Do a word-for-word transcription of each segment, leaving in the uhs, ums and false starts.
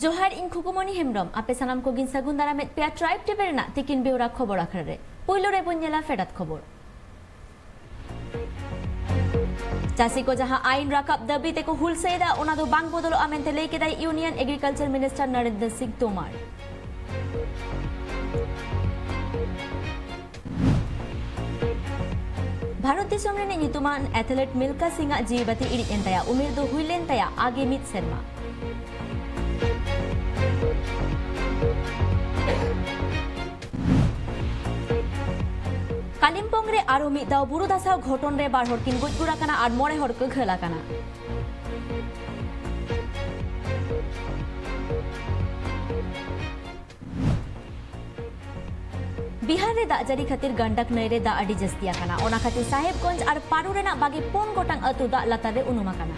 ᱡᱚᱦᱟᱨ, ᱤᱧ ᱠᱷᱩᱠᱩᱢᱚᱱᱤ ᱦᱮᱢᱵᱨᱚᱢ᱾ ᱟᱯᱮ ᱥᱟᱱᱟᱢ ᱠᱚᱜᱤᱧ ᱥᱟᱹᱜᱩᱱ ᱫᱟᱨᱟᱢᱮᱫ ᱯᱮᱭᱟ Tribe TV ᱨᱮᱱᱟᱜ ᱛᱤᱠᱤᱱ ᱵᱮᱣᱨᱟ ᱠᱷᱚᱵᱚᱨ ᱟᱠᱷᱲᱟ ᱨᱮ᱾ ᱯᱩᱭᱞᱩ ᱨᱮ ᱵᱚᱱ ᱧᱮᱞᱟ ᱯᱷᱮᱰᱟᱛ ᱠᱷᱚᱵᱚᱨ᱾ ᱪᱟᱹᱥᱤ ᱠᱚ ᱡᱟᱦᱟᱸ ᱟᱭᱤᱱ ᱨᱟᱠᱟᱵ ᱫᱟᱹᱵᱤ ᱛᱮᱠᱚ ᱦᱩᱞᱥᱟᱹᱭᱮᱫᱟ, ᱚᱱᱟ ᱫᱚ ᱵᱟᱝ ᱵᱚᱫᱚᱞᱚᱜᱼᱟ ᱢᱮᱱᱛᱮ ᱞᱟᱹᱭ ᱠᱮᱫᱟᱭ Union Agriculture Minister ᱱᱚᱨᱮᱱᱫᱨᱚ ᱥᱤᱝ ᱛᱳᱢᱟᱨ᱾ ᱵᱷᱟᱨᱚᱛ ᱫᱤᱥᱚᱢ ᱨᱤᱱᱤᱡ ᱧᱩᱛᱩᱢᱟᱱ ᱮᱛᱷᱞᱮᱴ ᱢᱤᱞᱠᱟ ᱥᱤᱝ ᱟᱜ ᱡᱤᱣᱤ ᱵᱟᱹᱛᱤ ᱤᱬᱤᱡ ᱮᱱ ᱛᱟᱭᱟ᱾ ᱩᱢᱮᱨ ᱫᱚ ᱦᱩᱭ ᱞᱮᱱ ᱛᱟᱭᱟ ᱟᱜᱮ ᱢᱤᱫ ᱥᱮᱨᱢᱟ᱾ ᱠᱟᱞᱤᱢᱯᱚᱝ ᱨᱮ ᱟᱨᱦᱚᱸ ᱢᱤᱫ ᱫᱷᱟᱣ ᱵᱩᱨᱩ ᱫᱷᱟᱥᱟᱣ ᱜᱷᱚᱴᱚᱱ ᱨᱮ ᱵᱟᱨ ᱦᱚᱲ ᱠᱤᱱ ᱜᱚᱡ ᱜᱩᱨ ᱟᱠᱟᱱᱟ ᱟᱨ ᱢᱚᱬᱮ ᱦᱚᱲ ᱠᱚ ᱜᱷᱟᱹᱞ ᱟᱠᱟᱱᱟ᱾ ᱵᱤᱦᱟᱨ ᱨᱮ ᱫᱟᱜ ᱡᱟᱹᱲᱤ ᱠᱷᱟᱹᱛᱤᱨ ᱜᱟᱱᱰᱟᱠ ᱱᱟᱹᱭ ᱨᱮ ᱫᱟᱜ ᱟᱹᱰᱤ ᱡᱟᱹᱥᱛᱤ ᱟᱠᱟᱱᱟ᱾ ᱚᱱᱟ ᱠᱷᱟᱹᱛᱤᱨ ᱥᱟᱦᱮᱵᱽᱜᱚᱸᱡᱽ ᱟᱨ ᱯᱟᱨᱩ ᱨᱮᱱᱟᱜ ᱵᱟᱜᱮ ᱯᱩᱱ ᱜᱚᱴᱟᱝ ᱟᱹᱛᱩ ᱫᱟᱜ ᱞᱟᱛᱟᱨ ᱨᱮ ᱩᱱᱩᱢ ᱟᱠᱟᱱᱟ᱾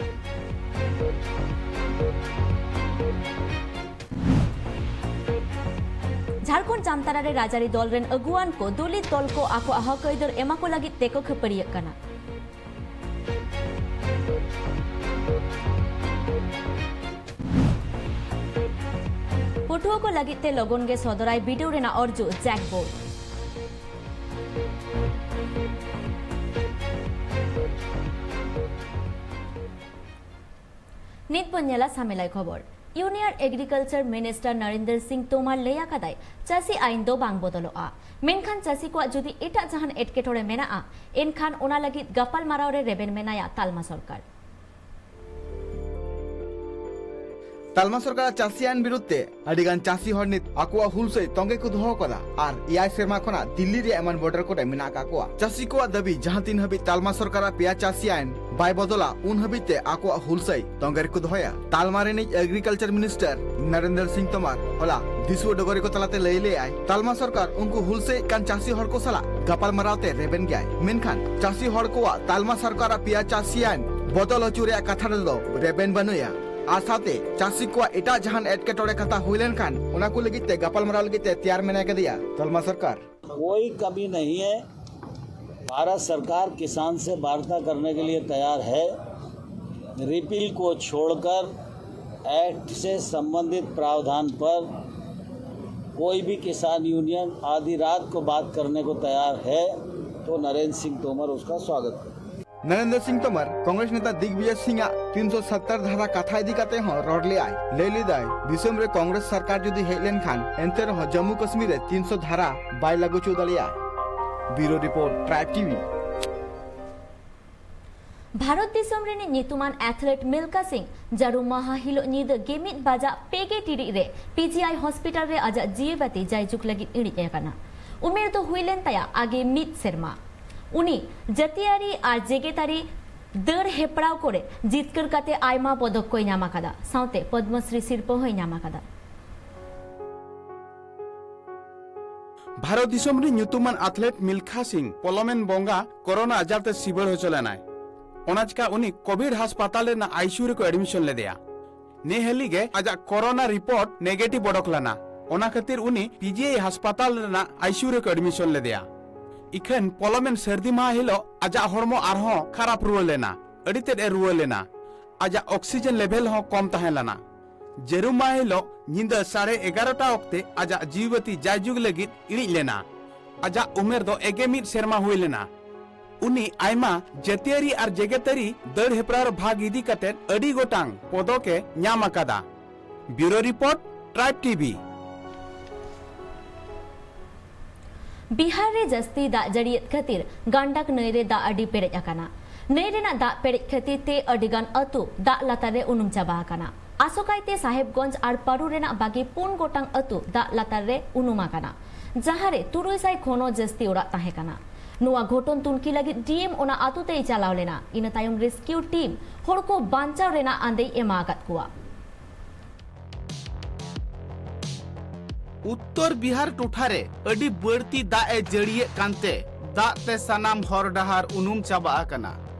ᱡᱷᱟᱲᱠᱷᱚᱸᱰ ᱡᱟᱢᱛᱟᱲᱟ ᱨᱮ ᱨᱟᱡᱽᱟᱹᱨᱤ ᱫᱚᱞ ᱨᱮᱱ ᱟᱹᱜᱩᱣᱟᱹᱱ ᱠᱚ ᱫᱚᱞᱤᱛ ᱫᱚᱞ ᱠᱚ ᱟᱠᱚᱣᱟᱜ ᱦᱚᱠ ᱟᱹᱭᱫᱟᱹᱨ ᱮᱢᱟ ᱠᱚ ᱞᱟᱹᱜᱤᱫ ᱛᱮᱠᱚ ᱠᱷᱟᱹᱯᱟᱹᱨᱤᱭᱟᱹᱜ ᱠᱟᱱᱟ᱾ ᱯᱟᱹᱴᱷᱩᱣᱟᱹ ᱠᱚ ᱞᱟᱹᱜᱤᱫ ᱛᱮ ᱞᱚᱜᱚᱱ ᱜᱮ ᱥᱚᱫᱚᱨᱟᱭ ᱵᱤᱰᱟᱹᱣ ᱨᱮᱱᱟᱜ ᱚᱨᱡᱚ ᱡᱟᱠᱵᱳᱨᱰ᱾ ᱱᱤᱛ ᱵᱚᱱ ᱧᱮᱞᱟ ᱥᱟᱢᱮᱞᱟᱭ ᱠᱷᱚᱵᱚᱨ᱾ Union Agriculture Minister ᱱᱚᱨᱮᱱᱫᱨᱚ ᱥᱤᱝ ᱛᱳᱢᱟᱨ ᱞᱟᱹᱭ ᱟᱠᱟᱫᱟᱭ, ᱪᱟᱹᱥᱤ ᱟᱭᱤᱱ ᱫᱚ ᱵᱟᱝ ᱵᱚᱫᱚᱞᱚᱜᱼᱟ, ᱢᱮᱱᱠᱷᱟᱱ ᱪᱟᱹᱥᱤ ᱠᱚᱣᱟᱜ ᱡᱩᱫᱤ ᱮᱴᱟᱜ ᱡᱟᱦᱟᱱ ᱮᱴᱠᱮᱴᱚᱬᱮ ᱢᱮᱱᱟᱜᱼᱟ, ᱮᱱᱠᱷᱟᱱ ᱚᱱᱟ ᱞᱟᱹᱜᱤᱫ ᱜᱟᱯᱟᱞᱢᱟᱨᱟᱣ ᱨᱮ ᱨᱮᱵᱮᱱ ᱢᱮᱱᱟᱭᱟ ᱛᱟᱞᱢᱟ ᱥᱚᱨᱠᱟᱨ᱾ ᱛᱟᱞᱢᱟ ᱥᱚᱨᱠᱟᱨᱟᱜ ᱪᱟᱹᱥᱤ ᱟᱭᱤᱱ ᱵᱤᱨᱩᱫᱷ ᱛᱮ ᱟᱹᱰᱤ ᱜᱟᱱ ᱪᱟᱹᱥᱤ ᱦᱚᱲ ᱱᱤᱛ ᱟᱠᱚᱣᱟᱜ ᱦᱩᱞᱥᱟᱹᱭ ᱛᱚᱸᱜᱮ ᱠᱚ ᱫᱚᱦᱚ ᱟᱠᱟᱫᱟ ᱟᱨ ᱮᱭᱟᱭ ᱥᱮᱨᱢᱟ ᱠᱷᱚᱱᱟᱜ ᱫᱤᱞᱞᱤ ᱨᱮᱭᱟᱜ ᱮᱢᱟᱱ ᱵᱚᱨᱰᱟᱨ ᱠᱚᱨᱮ ᱢᱮᱱᱟᱜ ᱟᱠᱟᱫ ᱠᱚᱣᱟ᱾ ᱪᱟᱹᱥᱤ ᱠᱚᱣᱟᱜ ᱫᱟᱹᱵᱤ, ᱡᱟᱦᱟᱸ ᱛᱤᱱ ᱦᱟᱹᱵᱤᱡ ᱛᱟᱞᱢᱟ ᱥᱚᱨᱠᱟᱨᱟᱜ ᱯᱮᱭᱟ ᱪᱟᱹᱥᱤ ᱟᱭᱤᱱ ᱵᱟᱭ ᱵᱚᱫᱚᱞᱟ, ᱩᱱ ᱦᱟᱹᱵᱤᱡ ᱛᱮ ᱟᱠᱚᱣᱟᱜ ᱦᱩᱞᱥᱟᱹᱭ ᱛᱚᱸᱜᱮ ᱨᱮᱠᱚ ᱫᱚᱦᱚᱭᱟ᱾ ᱛᱟᱞᱢᱟ ᱨᱤᱱᱤᱡ ᱮᱜᱽᱨᱤᱠᱟᱞᱪᱟᱨ ᱢᱤᱱᱤᱥᱴᱟᱨ ᱱᱚᱨᱮᱱᱫᱨᱚ ᱥᱤᱝ ᱛᱳᱢᱟᱨ ᱦᱚᱞᱟ ᱫᱤᱥᱩᱣᱟᱹ ᱰᱚᱜᱚᱨᱤᱭᱟᱹ ᱠᱚ ᱛᱟᱞᱟᱛᱮ ᱞᱟᱹᱭ ᱞᱮᱫᱟᱭ, ᱛᱟᱞᱢᱟ ᱥᱚᱨᱠᱟᱨ ᱩᱱᱠᱩ ᱦᱩᱞᱥᱟᱹᱭᱮᱫ ᱠᱟᱱ ᱪᱟᱹᱥᱤ ᱦᱚᱲ ᱠᱚ ᱥᱟᱞᱟᱜ ᱜᱟᱯᱟᱞᱢᱟᱨᱟᱣ ᱛᱮ ᱨᱮᱵᱮᱱ ᱜᱮᱭᱟᱭ, ᱢᱮᱱᱠᱷᱟᱱ ᱪᱟᱹᱥᱤ ᱦᱚᱲ ᱠᱚᱣᱟᱜ ᱛᱟᱞᱢᱟ ᱥᱚᱨᱠᱟᱨᱟᱜ ᱯᱮᱭᱟ ᱪᱟᱹᱥᱤ ᱟᱭᱤᱱ ᱵᱚᱫᱚᱞ ᱦᱚᱪᱚ ᱨᱮᱭᱟᱜ ᱠᱟᱛᱷᱟ ᱨᱮᱫᱚ ᱨᱮᱵᱮᱱ ᱵᱟᱹᱱᱩᱭᱟ᱾ ᱟᱨ ᱥᱟᱶᱛᱮ ᱪᱟᱹᱥᱤ ᱠᱚᱣᱟᱜ ᱮᱴᱟᱜ ᱡᱟᱦᱟᱱ ᱮᱴᱠᱮᱴᱚᱬᱮ ᱠᱟᱛᱷᱟ ᱦᱩᱭ ᱞᱮᱱᱠᱷᱟᱱ ᱚᱱᱟ ᱠᱚ ᱞᱟᱹᱜᱤᱫ ᱛᱮ ᱜᱟᱯᱟᱞᱢᱟᱨᱟᱣ ᱞᱟᱹᱜᱤᱫ ᱛᱮ ᱛᱮᱭᱟᱨ ᱢᱮᱱᱟᱭ ᱠᱟᱫᱮᱭᱟ ᱛᱟᱞᱢᱟ ᱥᱚᱨᱠᱟᱨ᱾ कोई कमी नहीं है। भारत सरकार किसान से वार्ता करने के लिए तैयार है। रिपील को छोड़कर एक्ट से संबंधित प्रावधान पर कोई भी किसान यूनियन आधी रात को बात करने को तैयार है तो नरेंद्र सिंह तोमर उसका स्वागत करें। ᱱᱚᱨᱮᱱᱫᱨᱚ ᱥᱤᱝ ᱛᱳᱢᱟᱨ ᱠᱚᱝᱜᱨᱮᱥ ᱱᱮᱛᱟ ᱫᱤᱜᱽᱵᱤᱡᱚᱭ ᱥᱤᱝ ᱟᱜ ᱛᱤᱱᱥᱚ ᱥᱚᱛᱛᱚᱨ ᱫᱷᱟᱨᱟ ᱠᱟᱛᱷᱟ ᱤᱫᱤ ᱠᱟᱛᱮ ᱦᱚᱸ ᱨᱚᱲ ᱞᱮᱫᱟᱭ᱾ ᱞᱟᱹᱭ ᱞᱮᱫᱟᱭ, ᱫᱤᱥᱚᱢ ᱨᱮ ᱠᱚᱝᱜᱨᱮᱥ ᱥᱚᱨᱠᱟᱨ ᱡᱩᱫᱤ ᱦᱮᱡ ᱞᱮᱱᱠᱷᱟᱱ ᱮᱱᱛᱮ ᱨᱮᱦᱚᱸ ᱡᱚᱢᱢᱩ ᱠᱟᱥᱢᱤᱨ ᱨᱮ ᱛᱤᱱᱥᱚ ᱫᱷᱟᱨᱟ ᱵᱟᱭ ᱞᱟᱹᱜᱩ ᱦᱚᱪᱚ ᱫᱟᱲᱮᱭᱟᱜᱼᱟ᱾ ᱵᱤᱭᱩᱨᱳ ᱨᱤᱯᱳᱨᱴ, ᱴᱨᱟᱭᱤᱵᱽ ᱴᱤᱵᱷᱤ᱾ ᱵᱷᱟᱨᱚᱛ ᱫᱤᱥᱚᱢ ᱨᱤᱱᱤᱡ ᱧᱩᱛᱩᱢᱟᱱ ᱟᱛᱷᱞᱮᱴ ᱢᱤᱞᱠᱟ ᱥᱤᱝ ᱡᱟᱹᱨᱩᱢ ᱢᱟᱦᱟ ᱦᱤᱞᱚᱜ ᱧᱤᱫᱟᱹ ᱜᱮᱢᱤᱫ ᱵᱟᱡᱟᱜ ᱯᱮ ᱜᱮ ᱴᱤᱲᱤᱡ ᱨᱮ ᱯᱤᱡᱤᱟᱭ ᱦᱚᱥᱯᱤᱴᱟᱞ ᱨᱮ ᱟᱡᱟᱜ ᱡᱤᱣᱤ ᱵᱟᱹᱛᱤ ᱡᱟᱭᱡᱩᱜᱽ ᱞᱟᱹᱜᱤᱫ ᱤᱬᱤᱡ ᱟᱠᱟᱱᱟ᱾ ᱩᱢᱮᱨ ᱫᱚ ᱦᱩᱭ ᱞᱮᱱ ᱛᱟᱭᱟ ᱟᱜᱮ ᱢᱤᱫ ᱥᱮᱨᱢᱟ᱾ ᱩᱱᱤ ᱡᱟᱹᱛᱤᱭᱟᱹᱨᱤ ᱟᱨ ᱡᱮᱜᱮᱛᱟᱹᱨᱤ ᱫᱟᱹᱲ ᱦᱮᱯᱨᱟᱣ ᱠᱚᱨᱮ ᱡᱤᱛᱠᱟᱹᱨ ᱠᱟᱛᱮ ᱟᱭᱢᱟ ᱯᱚᱫᱚᱠ ᱠᱚᱭ ᱧᱟᱢ ᱟᱠᱟᱫᱟ, ᱥᱟᱶᱛᱮ ᱯᱚᱫᱽᱢᱚᱥᱨᱤ ᱥᱤᱨᱯᱟᱹ ᱦᱚᱸᱭ ᱧᱟᱢ ᱟᱠᱟᱫᱟ᱾ ᱵᱷᱟᱨᱚᱛ ᱫᱤᱥᱚᱢ ᱨᱤᱱ ᱧᱩᱛᱩᱢᱟᱱ ᱟᱛᱷᱞᱮᱴ ᱢᱤᱞᱠᱷᱟ ᱥᱤᱝ ᱯᱚᱞᱚᱢᱮᱱ ᱵᱚᱸᱜᱟ ᱠᱳᱨᱳᱱᱟ ᱟᱡᱟᱨ ᱛᱮ ᱥᱤᱵᱟᱹᱲ ᱦᱚᱪᱚ ᱞᱮᱱᱟᱭ᱾ ᱚᱱᱟ ᱪᱤᱠᱟ ᱩᱱᱤ ᱠᱳᱵᱷᱤᱰ ᱦᱟᱥᱯᱟᱛᱟᱞ ᱨᱮᱱᱟᱜ ᱟᱭᱥᱤᱭᱩ ᱨᱮᱠᱚ ᱮᱰᱢᱤᱥᱚᱱ ᱞᱮᱫᱮᱭᱟ᱾ ᱱᱮ ᱦᱟᱹᱞᱤ ᱜᱮ ᱟᱡᱟᱜ ᱠᱳᱨᱳᱱᱟ ᱨᱤᱯᱳᱨᱴ ᱱᱮᱜᱮᱴᱤᱵᱷ ᱚᱰᱚᱠ ᱞᱮᱱᱟ᱾ ᱚᱱᱟ ᱠᱷᱟᱹᱛᱤᱨ ᱩᱱᱤ ᱯᱤᱡᱤᱟᱭ ᱦᱟᱥᱯᱟᱛᱟᱞ ᱨᱮᱱᱟᱜ ᱟᱭᱥᱤᱭᱩ ᱨᱮᱠᱚ ᱮᱰᱢᱤᱥᱚᱱ ᱞᱮᱫᱮᱭᱟ᱾ ᱤᱠᱷᱟᱹᱱ ᱯᱚᱞᱚᱢᱮᱱ ᱥᱟᱹᱨᱫᱤ ᱢᱟᱦᱟ ᱦᱤᱞᱚᱜ ᱟᱡᱟᱜ ᱦᱚᱲᱢᱚ ᱟᱨᱦᱚᱸ ᱠᱷᱟᱨᱟᱯ ᱨᱩᱣᱟᱹᱲ ᱞᱮᱱᱟ᱾ ᱟᱹᱰᱤ ᱛᱮᱫ ᱮ ᱨᱩᱣᱟᱹ ᱞᱮᱱᱟ᱾ ᱟᱡᱟᱜ ᱚᱠᱥᱤᱡᱮᱱ ᱞᱮᱵᱷᱮᱞ ᱦᱚᱸ ᱠᱚᱢ ᱛᱟᱦᱮᱸ ᱞᱮᱱᱟ᱾ ᱡᱟᱹᱨᱩᱢ ᱢᱟᱦᱟ ᱦᱤᱞᱚᱜ ᱧᱤᱫᱟᱹ ᱥᱟᱲᱮ ᱮᱜᱟᱨᱚᱴᱟ ᱚᱠᱛᱮ ᱟᱡᱟᱜ ᱡᱤᱣᱤ ᱵᱟᱹᱛᱤ ᱡᱟᱭᱡᱩᱜᱽ ᱞᱟᱹᱜᱤᱫ ᱤᱬᱤᱡ ᱞᱮᱱᱟ᱾ ᱟᱡᱟᱜ ᱩᱢᱮᱨ ᱫᱚ ᱮᱜᱮ ᱢᱤᱫ ᱥᱮᱨᱢᱟ ᱦᱩᱭ ᱞᱮᱱᱟ᱾ ᱩᱱᱤ ᱟᱭᱢᱟ ᱡᱟᱹᱛᱤᱭᱟᱹᱨᱤ ᱟᱨ ᱡᱮᱜᱮᱛᱟᱹᱨᱤ ᱫᱟᱹᱲ ᱦᱮᱯᱨᱟᱣ ᱨᱮ ᱵᱷᱟᱜᱽ ᱤᱫᱤ ᱠᱟᱛᱮ ᱟᱹᱰᱤ ᱜᱚᱴᱟᱝ ᱯᱚᱫᱚᱠ ᱮ ᱧᱟᱢ ᱟᱠᱟᱫᱟ᱾ ᱵᱤᱭᱩᱨᱳ ᱨᱤᱯᱳᱨᱴ, ᱴᱨᱟᱭᱤᱵᱽ ᱴᱤᱵᱷᱤ᱾ ᱵᱤᱦᱟᱨ ᱨᱮ ᱡᱟᱹᱥᱛᱤ ᱫᱟᱜ ᱡᱟᱹᱲᱤᱭᱮᱫ ᱠᱷᱟᱹᱛᱤᱨ ᱜᱟᱱᱰᱟᱠ ᱱᱟᱹᱭ ᱨᱮ ᱫᱟᱜ ᱟᱹᱰᱤ ᱯᱮᱨᱮᱡ ᱟᱠᱟᱱᱟ᱾ ᱱᱟᱹᱭ ᱨᱮᱱᱟᱜ ᱫᱟᱜ ᱯᱮᱨᱮᱡ ᱠᱷᱟᱹᱛᱤᱨ ᱛᱮ ᱟᱹᱰᱤ ᱜᱟᱱ ᱟᱹᱛᱩ ᱫᱟᱜ ᱞᱟᱛᱟᱨ ᱨᱮ ᱩᱱᱩᱢ ᱪᱟᱵᱟ ᱟᱠᱟᱱᱟ᱾ ᱟᱥᱚᱠᱟᱭᱛᱮ ᱥᱟᱦᱮᱵᱽᱜᱚᱸᱡᱽ ᱟᱨ ᱯᱟᱨᱩ ᱨᱮᱱᱟᱜ ᱵᱟᱜᱮ ᱯᱩᱱ ᱜᱚᱴᱟᱝ ᱟᱹᱛᱩ ᱫᱟᱜ ᱞᱟᱛᱟᱨ ᱨᱮ ᱩᱱᱩᱢ ᱟᱠᱟᱱᱟ, ᱡᱟᱦᱟᱸ ᱨᱮ ᱛᱩᱨᱩᱭ ᱥᱟᱭ ᱠᱷᱚᱱ ᱦᱚᱸ ᱡᱟᱹᱥᱛᱤ ᱚᱲᱟᱜ ᱛᱟᱦᱮᱸ ᱠᱟᱱᱟ᱾ ᱱᱚᱣᱟ ᱜᱷᱚᱴᱚᱱ ᱛᱩᱱᱠᱷᱤ ᱞᱟᱹᱜᱤᱫ ᱰᱤᱮᱢ ᱚᱱᱟ ᱟᱹᱛᱩ ᱛᱮᱭ ᱪᱟᱞᱟᱣ ᱞᱮᱱᱟ᱾ ᱤᱱᱟᱹ ᱛᱟᱭᱚᱢ ᱨᱮᱥᱠᱤᱭᱩ ᱴᱤᱢ ᱦᱚᱲ ᱠᱚ ᱵᱟᱧᱪᱟᱣ ᱨᱮᱱᱟᱜ ᱟᱸᱫᱮᱭ ᱮᱢᱟ ᱟᱠᱟᱫ ᱠᱚᱣᱟ᱾ ᱩᱛᱛᱚᱨ ᱵᱤᱦᱟᱨ ᱴᱚᱴᱷᱟ ᱨᱮ ᱟᱹᱰᱤ ᱵᱟᱹᱲᱛᱤ ᱫᱟᱜ ᱮ ᱡᱟᱹᱲᱤᱭᱮᱫ ᱠᱟᱱᱛᱮ ᱫᱟᱜ ᱛᱮ ᱥᱟᱱᱟᱢ ᱦᱚᱨ ᱰᱟᱦᱟᱨ ᱩᱱᱩᱢ ᱪᱟᱵᱟ ᱟᱠᱟᱱᱟ᱾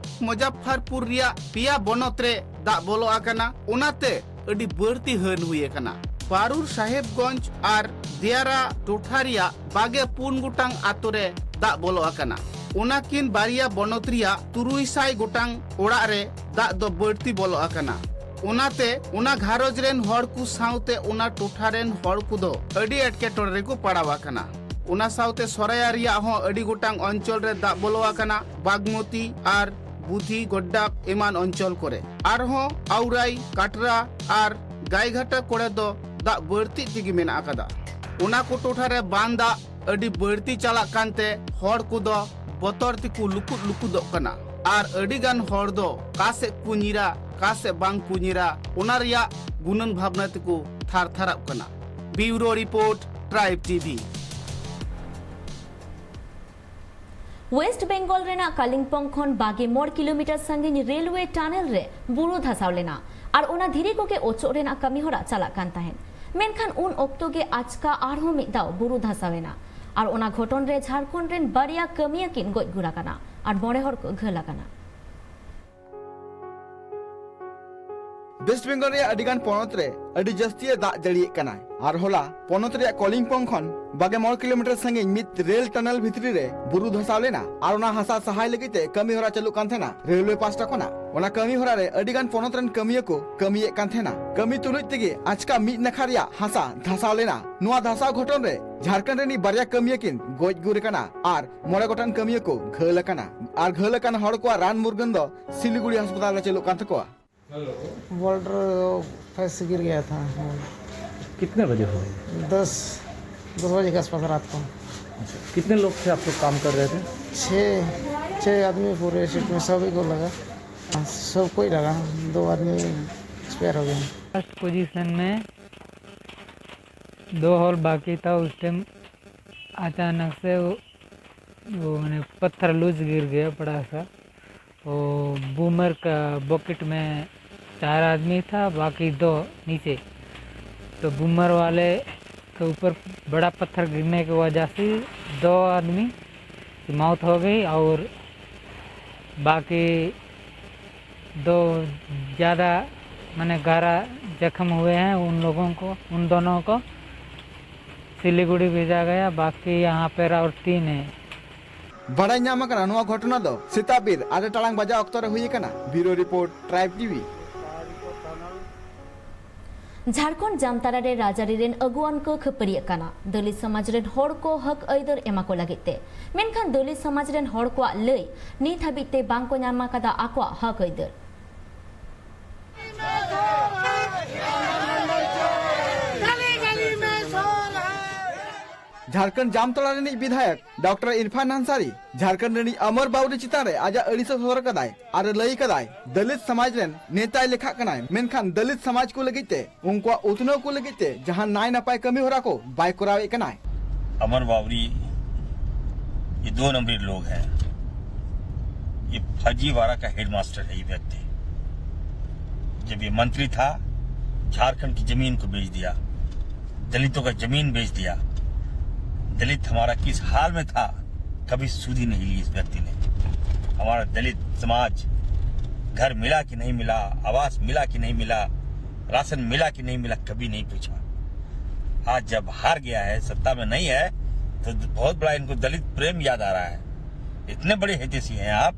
ᱢᱩᱡᱟᱯᱯᱷᱟᱨᱯᱩᱨ ᱨᱮᱭᱟᱜ ᱯᱮᱭᱟ ᱵᱚᱱᱚᱛ ᱨᱮ ᱫᱟᱜ ᱵᱚᱞᱚ ᱟᱠᱟᱱᱟ, ᱚᱱᱟᱛᱮ ᱟᱹᱰᱤ ᱵᱟᱹᱲᱛᱤ ᱦᱟᱹᱱ ᱦᱩᱭ ᱟᱠᱟᱱᱟ᱾ ᱯᱟᱨᱩᱨ ᱥᱟᱦᱮᱵᱽᱜᱚᱸᱡᱽ ᱟᱨ ᱫᱤᱭᱟᱨᱟ ᱴᱚᱴᱷᱟ ᱨᱮᱭᱟᱜ ᱵᱟᱜᱮ ᱯᱩᱱ ᱜᱚᱴᱟᱝ ᱟᱛᱳ ᱨᱮ ᱫᱟᱜ ᱵᱚᱞᱚ ᱟᱠᱟᱱᱟ᱾ ᱚᱱᱟᱠᱤᱱ ᱵᱟᱨᱭᱟ ᱵᱚᱱᱚᱛ ᱨᱮᱭᱟᱜ ᱛᱩᱨᱩᱭ ᱥᱟᱭ ᱜᱚᱴᱟᱝ ᱚᱲᱟᱜ ᱨᱮ ᱫᱟᱜ ᱫᱚ ᱵᱟᱹᱲᱛᱤ ᱵᱚᱞᱚ ᱟᱠᱟᱱᱟ᱾ ᱚᱱᱟᱛᱮ ᱚᱱᱟ ᱜᱷᱟᱨᱚᱸᱡᱽ ᱨᱮᱱ ᱦᱚᱲ ᱠᱚ ᱥᱟᱶᱛᱮ ᱚᱱᱟ ᱴᱚᱴᱷᱟ ᱨᱮᱱ ᱦᱚᱲ ᱠᱚᱫᱚ ᱟᱹᱰᱤ ᱮᱴᱠᱮᱴᱚᱬᱮ ᱨᱮᱠᱚ ᱯᱟᱲᱟᱣ ᱟᱠᱟᱱᱟ᱾ ᱚᱱᱟ ᱥᱟᱶᱛᱮ ᱥᱚᱨᱟᱭᱟ ᱨᱮᱭᱟᱜ ᱦᱚᱸ ᱟᱹᱰᱤ ᱜᱚᱴᱟᱝ ᱚᱧᱪᱚᱞ ᱨᱮ ᱫᱟᱜ ᱵᱚᱞᱚ ᱟᱠᱟᱱᱟ, ᱵᱟᱜᱽᱢᱚᱛᱤ ᱟᱨ ᱵᱩᱫᱷᱤ ᱜᱚᱰᱰᱟᱯ ᱮᱢᱟᱱ ᱚᱧᱪᱚᱞ ᱠᱚᱨᱮ᱾ ᱟᱨᱦᱚᱸ ᱟᱣᱨᱟᱭ, ᱠᱟᱴᱨᱟ ᱟᱨ ᱜᱟᱭᱜᱷᱟᱴᱟ ᱠᱚᱨᱮ ᱫᱚ ᱫᱟᱜ ᱵᱟᱹᱲᱛᱤ ᱛᱮᱜᱮ ᱢᱮᱱᱟᱜ ᱟᱠᱟᱫᱟ᱾ ᱚᱱᱟ ᱠᱚ ᱴᱚᱴᱷᱟ ᱨᱮ ᱵᱟᱱ ᱫᱟᱜ ᱟᱹᱰᱤ ᱵᱟᱹᱲᱛᱤ ᱪᱟᱞᱟᱜ ᱠᱟᱱᱛᱮ ᱦᱚᱲ ᱠᱚᱫᱚ ᱵᱚᱛᱚᱨ ᱛᱮᱠᱚ ᱞᱩᱠᱩᱫ ᱞᱩᱠᱩᱫᱚᱜ ᱠᱟᱱᱟ᱾ ᱟᱨ ᱟᱹᱰᱤ ᱜᱟᱱ ᱦᱚᱲ ᱫᱚ ᱚᱠᱟ ᱥᱮᱫ ᱠᱚ ᱧᱤᱨᱟ, ᱚᱠᱟ ᱥᱮᱫ ᱵᱟᱝ ᱠᱚ ᱧᱤᱨᱟ, ᱚᱱᱟ ᱨᱮᱭᱟᱜ ᱜᱩᱱᱟᱹᱱ ᱵᱷᱟᱵᱽᱱᱟ ᱛᱮᱠᱚ ᱛᱷᱟᱨ ᱛᱷᱟᱨᱟᱜ ᱠᱟᱱᱟ᱾ Bureau report, tribe TV. West Bengal ᱨᱮᱱᱟᱜ ᱠᱟᱞᱤᱢᱯᱚᱝ ᱠᱷᱚᱱ ᱵᱟᱜᱮ ᱢᱚᱬ ᱠᱤᱞᱳᱢᱤᱴᱟᱨ ᱥᱟᱺᱜᱤᱧ ᱨᱮᱞᱣᱮ ᱴᱟᱱᱮᱞ ᱨᱮ ᱵᱩᱨᱩ ᱫᱷᱟᱥᱟᱣ ᱞᱮᱱᱟ ᱟᱨ ᱚᱱᱟ ᱫᱷᱤᱨᱤ ᱠᱚᱜᱮ ᱚᱪᱚᱜ ᱨᱮᱱᱟᱜ ᱠᱟᱹᱢᱤ ᱦᱚᱨᱟ ᱪᱟᱞᱟᱜ ᱠᱟᱱ ᱛᱟᱦᱮᱸᱫ᱾ ᱢᱮᱱᱠᱷᱟᱱ ᱩᱱ ᱚᱠᱛᱚ ᱜᱮ ᱟᱪᱠᱟ ᱟᱨᱦᱚᱸ ᱢᱤᱫ ᱫᱷᱟᱣ ᱵᱩᱨᱩ ᱫᱷᱟᱥᱟᱣ ᱮᱱᱟ ᱟᱨ ᱚᱱᱟ ᱜᱷᱚᱴᱚᱱ ᱨᱮ ᱡᱷᱟᱲᱠᱷᱚᱸᱰ ᱨᱮᱱ ᱵᱟᱨᱭᱟ ᱠᱟᱹᱢᱤᱭᱟᱹ ᱠᱤᱱ ᱜᱚᱡ ᱜᱩᱨ ᱟᱠᱟᱱᱟ ᱟᱨ ᱢᱚᱬᱮ ᱦᱚᱲ ᱠᱚ ᱜᱷᱟᱹᱞ ᱟᱠᱟᱱᱟ᱾ ᱳᱭᱮᱥᱴ ᱵᱮᱝᱜᱚᱞ ᱨᱮᱭᱟᱜ ᱟᱹᱰᱤ ᱜᱟᱱ ᱯᱚᱱᱚᱛ ᱨᱮ ᱟᱹᱰᱤ ᱡᱟᱹᱥᱛᱤ ᱮ ᱫᱟᱜ ᱡᱟᱹᱲᱤᱭᱮᱫ ᱠᱟᱱᱟᱭ ᱟᱨ ᱦᱚᱞᱟ ᱯᱚᱱᱚᱛ ᱨᱮᱭᱟᱜ ᱠᱚᱞᱤᱝᱯᱚᱝ ᱠᱷᱚᱱ ᱵᱟᱜᱮ ᱢᱚᱬ ᱠᱤᱞᱳᱢᱤᱴᱟᱨ ᱥᱟᱺᱜᱤᱧ ᱢᱤᱫ ᱨᱮᱞ ᱴᱟᱱᱮᱞ ᱵᱷᱤᱛᱨᱤ ᱨᱮ ᱵᱩᱨᱩ ᱫᱷᱟᱥᱟᱣ ᱞᱮᱱᱟ ᱟᱨ ᱚᱱᱟ ᱦᱟᱥᱟ ᱥᱟᱦᱟᱭ ᱞᱟᱹᱜᱤᱫ ᱛᱮ ᱠᱟᱹᱢᱤ ᱦᱚᱨᱟ ᱪᱟᱹᱞᱩᱜ ᱠᱟᱱ ᱛᱟᱦᱮᱱᱟ ᱨᱮᱞᱣᱮ ᱯᱟᱥᱴᱟ ᱠᱷᱚᱱᱟᱜ᱾ ᱚᱱᱟ ᱠᱟᱹᱢᱤ ᱦᱚᱨᱟ ᱨᱮ ᱟᱹᱰᱤ ᱜᱟᱱ ᱯᱚᱱᱚᱛ ᱨᱮᱱ ᱠᱟᱹᱢᱤᱭᱟᱹ ᱠᱚ ᱠᱟᱹᱢᱤᱭᱮᱫ ᱠᱟᱱ ᱛᱟᱦᱮᱱᱟ᱾ ᱠᱟᱹᱢᱤ ᱛᱩᱞᱩᱡ ᱛᱮᱜᱮ ᱟᱪᱠᱟ ᱢᱤᱫ ᱱᱟᱠᱷᱟ ᱨᱮᱭᱟᱜ ᱦᱟᱥᱟ ᱫᱷᱟᱥᱟᱣ ᱞᱮᱱᱟ᱾ ᱱᱚᱣᱟ ᱫᱷᱟᱥᱟᱣ ᱜᱷᱚᱴᱚᱱ ᱨᱮ ᱡᱷᱟᱲᱠᱷᱚᱸᱰ ᱨᱤᱱᱤᱡ ᱵᱟᱨᱭᱟ ᱠᱟᱹᱢᱤᱭᱟᱹ ᱠᱤᱱ ᱜᱚᱡ ᱜᱩᱨ ᱟᱠᱟᱱᱟ ᱟᱨ ᱢᱚᱬᱮ ᱜᱚᱴᱟᱝ ᱠᱟᱹᱢᱤᱭᱟᱹ ᱠᱚ ᱜᱷᱟᱹᱞ ᱟᱠᱟᱱᱟ ᱟᱨ ᱜᱷᱟᱹᱞ ᱟᱠᱟᱱ ᱦᱚᱲ ᱠᱚᱣᱟᱜ ᱨᱟᱱ ᱢᱩᱨᱜᱟᱹᱱ ᱫᱚ ᱥᱤᱞᱤᱜᱩᱲᱤ ᱦᱟᱥᱯᱟᱛᱟᱞ ᱨᱮ ᱪᱟᱹᱞᱩᱜ ᱠᱟᱱ ᱛᱟᱠᱚᱣᱟ᱾ बॉर्डर फंस गिर गया था। कितने बजे हुआ ये? दस दस बजे के आसपास रात को। अच्छा, कितने लोग थे आप लोग काम कर रहे थे? छः छः आदमी पूरे शिप में सभी को लगा। हाँ, सबको ही लगा। दो आदमी एक्सपायर हो गए। लास्ट पोजीशन में दो होल बाकी था। उस टाइम अचानक से वो, वो मैंने पत्थर लूज गिर गया बड़ा सा। वो बूमर का बकेट में चार आदमी था, बाकी दो नीचे। तो बूमर वाले के ऊपर बड़ा पत्थर गिरने की वजह से दो आदमी की मौत हो गई और बाकी दो ज़्यादा, माने, गहरा जख्म हुए हैं। उन लोगों को, उन दोनों को सिलीगुड़ी भेजा गया, बाकी यहाँ पर और तीन हैं। ᱵᱟᱲᱟᱭ ᱧᱟᱢ ᱟᱠᱟᱱᱟ, ᱱᱚᱣᱟ ᱜᱷᱚᱴᱚᱱᱟ ᱫᱚ ᱥᱮᱛᱟᱜ ᱵᱮᱨ ᱟᱨᱮ ᱴᱟᱲᱟᱝ ᱵᱟᱡᱟᱣ ᱚᱠᱛᱚ ᱨᱮ ᱦᱩᱭ ᱟᱠᱟᱱᱟ᱾ Bureau report, tribe TV. Jharkhand Jamtara ᱨᱮ ᱨᱟᱡᱽᱟᱹᱨᱤ ᱨᱮᱱ ᱟᱹᱜᱩᱣᱟᱹᱱ ᱠᱚ ᱠᱷᱟᱹᱯᱟᱹᱨᱤᱭᱟᱹᱜ ᱠᱟᱱᱟ᱾ ᱫᱚᱞᱤᱛ ᱥᱚᱢᱟᱡᱽ ᱨᱮᱱ ᱦᱚᱲ ᱠᱚ ᱦᱚᱠ ᱟᱹᱭᱫᱟᱹᱨ ᱮᱢᱟ ᱠᱚ ᱞᱟᱹᱜᱤᱫ ᱛᱮ, ᱢᱮᱱᱠᱷᱟᱱ ᱫᱚᱞᱤᱛ ᱥᱚᱢᱟᱡᱽ ᱨᱮᱱ ᱦᱚᱲ ᱠᱚᱣᱟᱜ ᱞᱟᱹᱭ ᱱᱤᱛ ᱦᱟᱹᱵᱤᱡ ᱛᱮ ᱵᱟᱝ ᱠᱚ ᱧᱟᱢ ᱟᱠᱟᱫᱟ ᱟᱠᱚᱣᱟᱜ ᱦᱚᱠ ᱟᱹᱭᱫᱟᱹᱨ᱾ ᱡᱷᱟᱲᱠᱷᱚᱸᱰ ᱡᱟᱢᱛᱟᱲᱟ ᱨᱤᱱᱤᱡ ᱵᱤᱫᱷᱟᱭᱚᱠ ᱰᱚᱠᱴᱚᱨ ᱤᱨᱯᱷᱟᱱ ᱟᱱᱥᱟᱨᱤ ᱡᱷᱟᱲᱠᱷᱚᱸᱰ ᱨᱤᱱᱤᱡ ᱚᱢᱚᱨ ᱵᱟᱣᱨᱤ ᱪᱮᱛᱟᱱ ᱨᱮ ᱟᱡᱟᱜ ᱟᱹᱲᱤᱥ ᱮ ᱥᱚᱫᱚᱨ ᱟᱠᱟᱫᱟᱭ ᱟᱨ ᱮ ᱞᱟᱹᱭ ᱟᱠᱟᱫᱟᱭ, ᱫᱚᱞᱤᱛ ᱥᱚᱢᱟᱡᱽ ᱨᱮᱱ ᱱᱮᱛᱟᱭ ᱞᱮᱠᱷᱟᱜ ᱠᱟᱱᱟᱭ, ᱢᱮᱱᱠᱷᱟᱱ ᱫᱚᱞᱤᱛ ᱥᱚᱢᱟᱡᱽ ᱠᱚ ᱞᱟᱹᱜᱤᱫ ᱛᱮ, ᱩᱱᱠᱩᱣᱟᱜ ᱩᱛᱱᱟᱹᱣ ᱠᱚ ᱞᱟᱹᱜᱤᱫ ᱛᱮ ᱡᱟᱦᱟᱸ ᱱᱟᱭ ᱱᱟᱯᱟᱭ ᱠᱟᱹᱢᱤ ᱦᱚᱨᱟ ᱠᱚ ᱵᱟᱭ ᱠᱚᱨᱟᱣᱮᱫ ᱠᱟᱱᱟᱭ᱾ अमर बावरी, ये दो नंबरी लोग हैं। ये फर्जीवाड़ा का हेडमास्टर है ये व्यक्ति। जब ये मंत्री था, झारखंड की जमीन को बेच दिया, दलितों का जमीन बेच दिया। दलित हमारा किस हाल में था, कभी सुध ही नहीं ली इस व्यक्ति ने। हमारा दलित समाज घर मिला कि नहीं मिला, आवास मिला कि नहीं मिला, राशन मिला कि नहीं मिला, कभी नहीं पूछा। आज जब हार गया है, सत्ता में नहीं है, तो बहुत बड़ा इनको दलित प्रेम याद आ रहा है। इतने बड़े हितैषी हैं आप,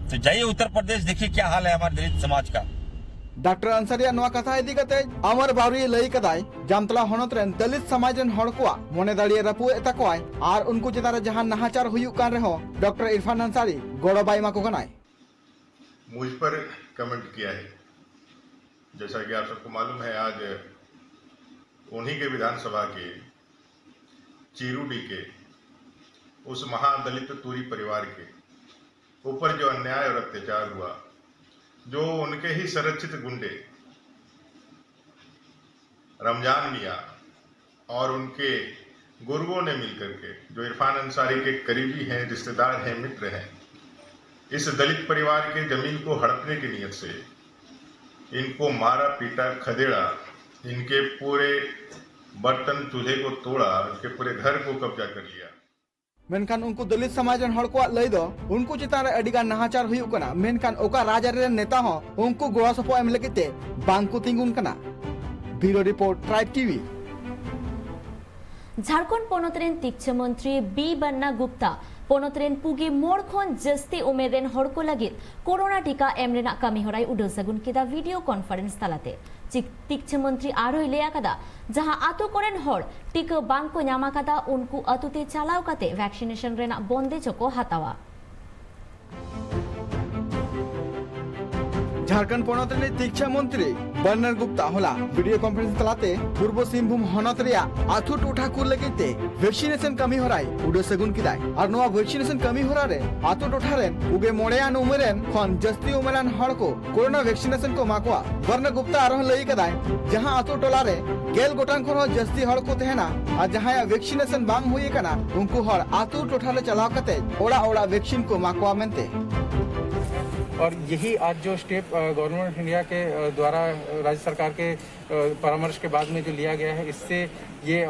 तो जाइए उत्तर प्रदेश, देखिए क्या हाल है हमारे दलित समाज का। ᱰᱚᱠᱴᱚᱨ ᱟᱱᱥᱟᱨᱤᱭᱟᱜ ᱱᱚᱣᱟ ᱠᱟᱛᱷᱟ ᱤᱫᱤ ᱠᱟᱛᱮ ᱚᱢᱚᱨ ᱵᱟᱣᱨᱤ ᱞᱟᱹᱭ ᱠᱟᱫᱟᱭ, ᱡᱟᱢᱛᱟᱲᱟ ᱦᱚᱱᱚᱛ ᱨᱮᱱ ᱫᱚᱞᱤᱛ ᱥᱚᱢᱟᱡᱽ ᱨᱮᱱ ᱦᱚᱲ ᱠᱚᱣᱟᱜ ᱢᱚᱱᱮ ᱫᱟᱲᱮ ᱨᱟᱹᱯᱩᱫ ᱮᱫ ᱛᱟᱠᱚᱣᱟᱭ ᱟᱨ ᱩᱱᱠᱩ ᱪᱮᱛᱟᱱ ᱨᱮ ᱡᱟᱦᱟᱸ ᱱᱟᱦᱟᱪᱟᱨ ᱦᱩᱭᱩᱜ ᱠᱟᱱ ᱨᱮᱦᱚᱸ ᱰᱚᱠᱴᱚᱨ ᱤᱨᱯᱷᱟᱱ ᱟᱱᱥᱟᱨᱤ ᱜᱚᱲᱚ ᱵᱟᱭ ᱮᱢᱟ ᱠᱚ ᱠᱟᱱᱟᱭ᱾ मुझ पर कमेंट किया है। जैसा कि आप सबको मालूम है, आज उन्हीं के विधानसभा के चीरू डी के उस महादलित तूरी परिवार के ऊपर जो अन्याय और अत्याचार हुआ, जो उनके ही संरक्षित गुंडे रमजान मियाँ और उनके गुरुओं ने मिलकर के, जो इरफान अंसारी के करीबी हैं, रिश्तेदार हैं, मित्र हैं, इस दलित परिवार के जमीन को हड़पने की नीयत से इनको मारा, पीटा, खदेड़ा, इनके पूरे बर्तन चूल्हे को तोड़ा, इनके पूरे घर को कब्जा कर लिया। ᱢᱮᱱᱠᱷᱟᱱ ᱩᱱᱠᱩ ᱫᱚᱞᱤᱛ ᱥᱚᱢᱟᱡᱽ ᱨᱮᱱ ᱦᱚᱲ ᱠᱚᱣᱟᱜ ᱞᱟᱹᱭ ᱫᱚ ᱩᱱᱠᱩ ᱪᱮᱛᱟᱱ ᱨᱮ ᱟᱹᱰᱤ ᱜᱟᱱ ᱱᱟᱦᱟᱪᱟᱨ ᱦᱩᱭᱩᱜ ᱠᱟᱱᱟ, ᱢᱮᱱᱠᱷᱟᱱ ᱚᱠᱟ ᱨᱟᱡᱽ ᱟᱹᱨᱤ ᱨᱮᱱ ᱱᱮᱛᱟ ᱦᱚᱸ ᱩᱱᱠᱩ ᱜᱚᱲᱚ ᱥᱚᱯᱚᱦᱚᱫ ᱮᱢ ᱞᱟᱹᱜᱤᱫ ᱛᱮ ᱵᱟᱝ ᱠᱚ ᱛᱤᱸᱜᱩᱱ ᱠᱟᱱᱟ᱾ Bureau report, tribe TV. Jharkhand ᱯᱚᱱᱚᱛ ᱨᱮᱱ ᱛᱤᱠᱪᱷᱟᱹ ᱢᱚᱱᱛᱨᱤ ᱵᱤ ᱵᱟᱱᱱᱟ ᱜᱩᱯᱛᱟ ᱯᱚᱱᱚᱛ ᱨᱮᱱ ᱯᱩᱜᱮ ᱢᱚᱬ ᱠᱷᱚᱱ ᱡᱟᱹᱥᱛᱤ ᱩᱢᱮᱨ ᱨᱮᱱ ᱦᱚᱲ ᱠᱚ ᱞᱟᱹᱜᱤᱫ ᱠᱳᱨᱳᱱᱟ ᱴᱤᱠᱟ ᱮᱢ ᱨᱮᱱᱟᱜ ᱠᱟᱹᱢᱤ ᱦᱚᱨᱟᱭ ᱩᱰᱟᱹᱣ ᱥᱟᱹᱜᱩᱱ ᱠᱮᱫᱟ ᱵᱷᱤᱰᱤᱭᱳ ᱠᱚᱱᱯᱷᱟᱨᱮᱱᱥ ᱛᱟᱞᱟᱛᱮ᱾ ᱪᱤᱠ- ᱛᱤᱠᱪᱷᱟᱹ ᱢᱚᱱᱛᱨᱤ ᱟᱨᱦᱚᱸᱭ ᱞᱟᱹᱭ ᱟᱠᱟᱫᱟ, ᱡᱟᱦᱟᱸ ᱟᱛᱳ ᱠᱚᱨᱮᱱ ᱦᱚᱲ ᱴᱤᱠᱟᱹ ᱵᱟᱝ ᱠᱚ ᱧᱟᱢ ᱟᱠᱟᱫᱟ, ᱩᱱᱠᱩ ᱟᱛᱳ ᱛᱮ ᱪᱟᱞᱟᱣ ᱠᱟᱛᱮ ᱵᱷᱮᱠᱥᱤᱱᱮᱥᱚᱱ ᱨᱮᱱᱟᱜ ᱵᱚᱱᱫᱮᱡ ᱦᱚᱸᱠᱚ ᱦᱟᱛᱟᱣᱟ᱾ ᱡᱷᱟᱲᱠᱷᱚᱸᱰ ᱯᱚᱱᱚᱛ ᱨᱤᱱᱤᱡ ᱛᱤᱠᱪᱷᱟ ᱢᱚᱱᱛᱨᱤ ᱵᱟᱱᱱᱟᱨ ᱜᱩᱯᱛᱟ ᱦᱚᱞᱟ ᱵᱷᱤᱰᱤᱭᱳ ᱠᱚᱱᱯᱷᱟᱨᱮᱱᱥ ᱛᱟᱞᱟᱛᱮ ᱯᱩᱨᱵᱚ ᱥᱤᱝᱵᱷᱩᱢ ᱦᱚᱱᱚᱛ ᱨᱮᱭᱟᱜ ᱟᱹᱛᱩ ᱴᱚᱴᱷᱟ ᱠᱚ ᱞᱟᱹᱜᱤᱫ ᱛᱮ ᱵᱷᱮᱠᱥᱤᱱᱮᱥᱚᱱ ᱠᱟᱹᱢᱤ ᱦᱚᱨᱟᱭ ᱩᱰᱟᱹ ᱥᱟᱹᱜᱩᱱ ᱠᱮᱫᱟᱭ᱾ ᱟᱨ ᱱᱚᱣᱟ ᱵᱷᱮᱠᱥᱤᱱᱮᱥᱚᱱ ᱠᱟᱹᱢᱤ ᱦᱚᱨᱟ ᱨᱮ ᱟᱹᱛᱩ ᱴᱚᱴᱷᱟ ᱨᱮᱱ ᱩᱜᱮ ᱢᱚᱬᱮᱭᱟᱱ ᱩᱢᱮᱨ ᱨᱮᱱ ᱠᱷᱚᱱ ᱡᱟᱹᱥᱛᱤ ᱩᱢᱮᱨᱟᱱ ᱦᱚᱲ ᱠᱚ ᱠᱳᱨᱳᱱᱟ ᱵᱷᱮᱠᱥᱤᱱᱮᱥᱚᱱ ᱠᱚ ᱮᱢᱟ ᱠᱚᱣᱟ᱾ ᱵᱟᱱᱱᱟᱨ ᱜᱩᱯᱛᱟ ᱟᱨᱦᱚᱸ ᱞᱟᱹᱭ ᱠᱟᱫᱟᱭ, ᱡᱟᱦᱟᱸ ᱟᱹᱛᱩ ᱴᱚᱞᱟ ᱨᱮ ᱜᱮᱞ ᱜᱚᱴᱟᱝ ᱠᱷᱚᱱ ᱦᱚᱸ ᱡᱟᱹᱥᱛᱤ ᱦᱚᱲ ᱠᱚ ᱛᱟᱦᱮᱱᱟ ᱟᱨ ᱡᱟᱦᱟᱸᱭᱟᱜ ᱵᱷᱮᱠᱥᱤᱱᱮᱥᱚᱱ ᱵᱟᱝ ᱦᱩᱭ ᱟᱠᱟᱱᱟ, ᱩᱱᱠᱩ ᱦᱚᱲ ᱟᱹᱛᱩ ᱴᱚᱴᱷᱟ ᱨᱮ ᱪᱟᱞᱟᱣ ᱠᱟᱛᱮ ᱚᱲᱟᱜ ᱚᱲᱟᱜ ᱵᱷᱮᱠᱥᱤᱱ ᱠᱚ ᱮᱢᱟ ᱠᱚᱣᱟ ᱢᱮᱱᱛᱮ᱾ और यही आज जो स्टेप गवर्नमेंट इंडिया के अ, द्वारा राज्य सरकार के अ, परामर्श के बाद में जो लिया गया है, इससे ये अ,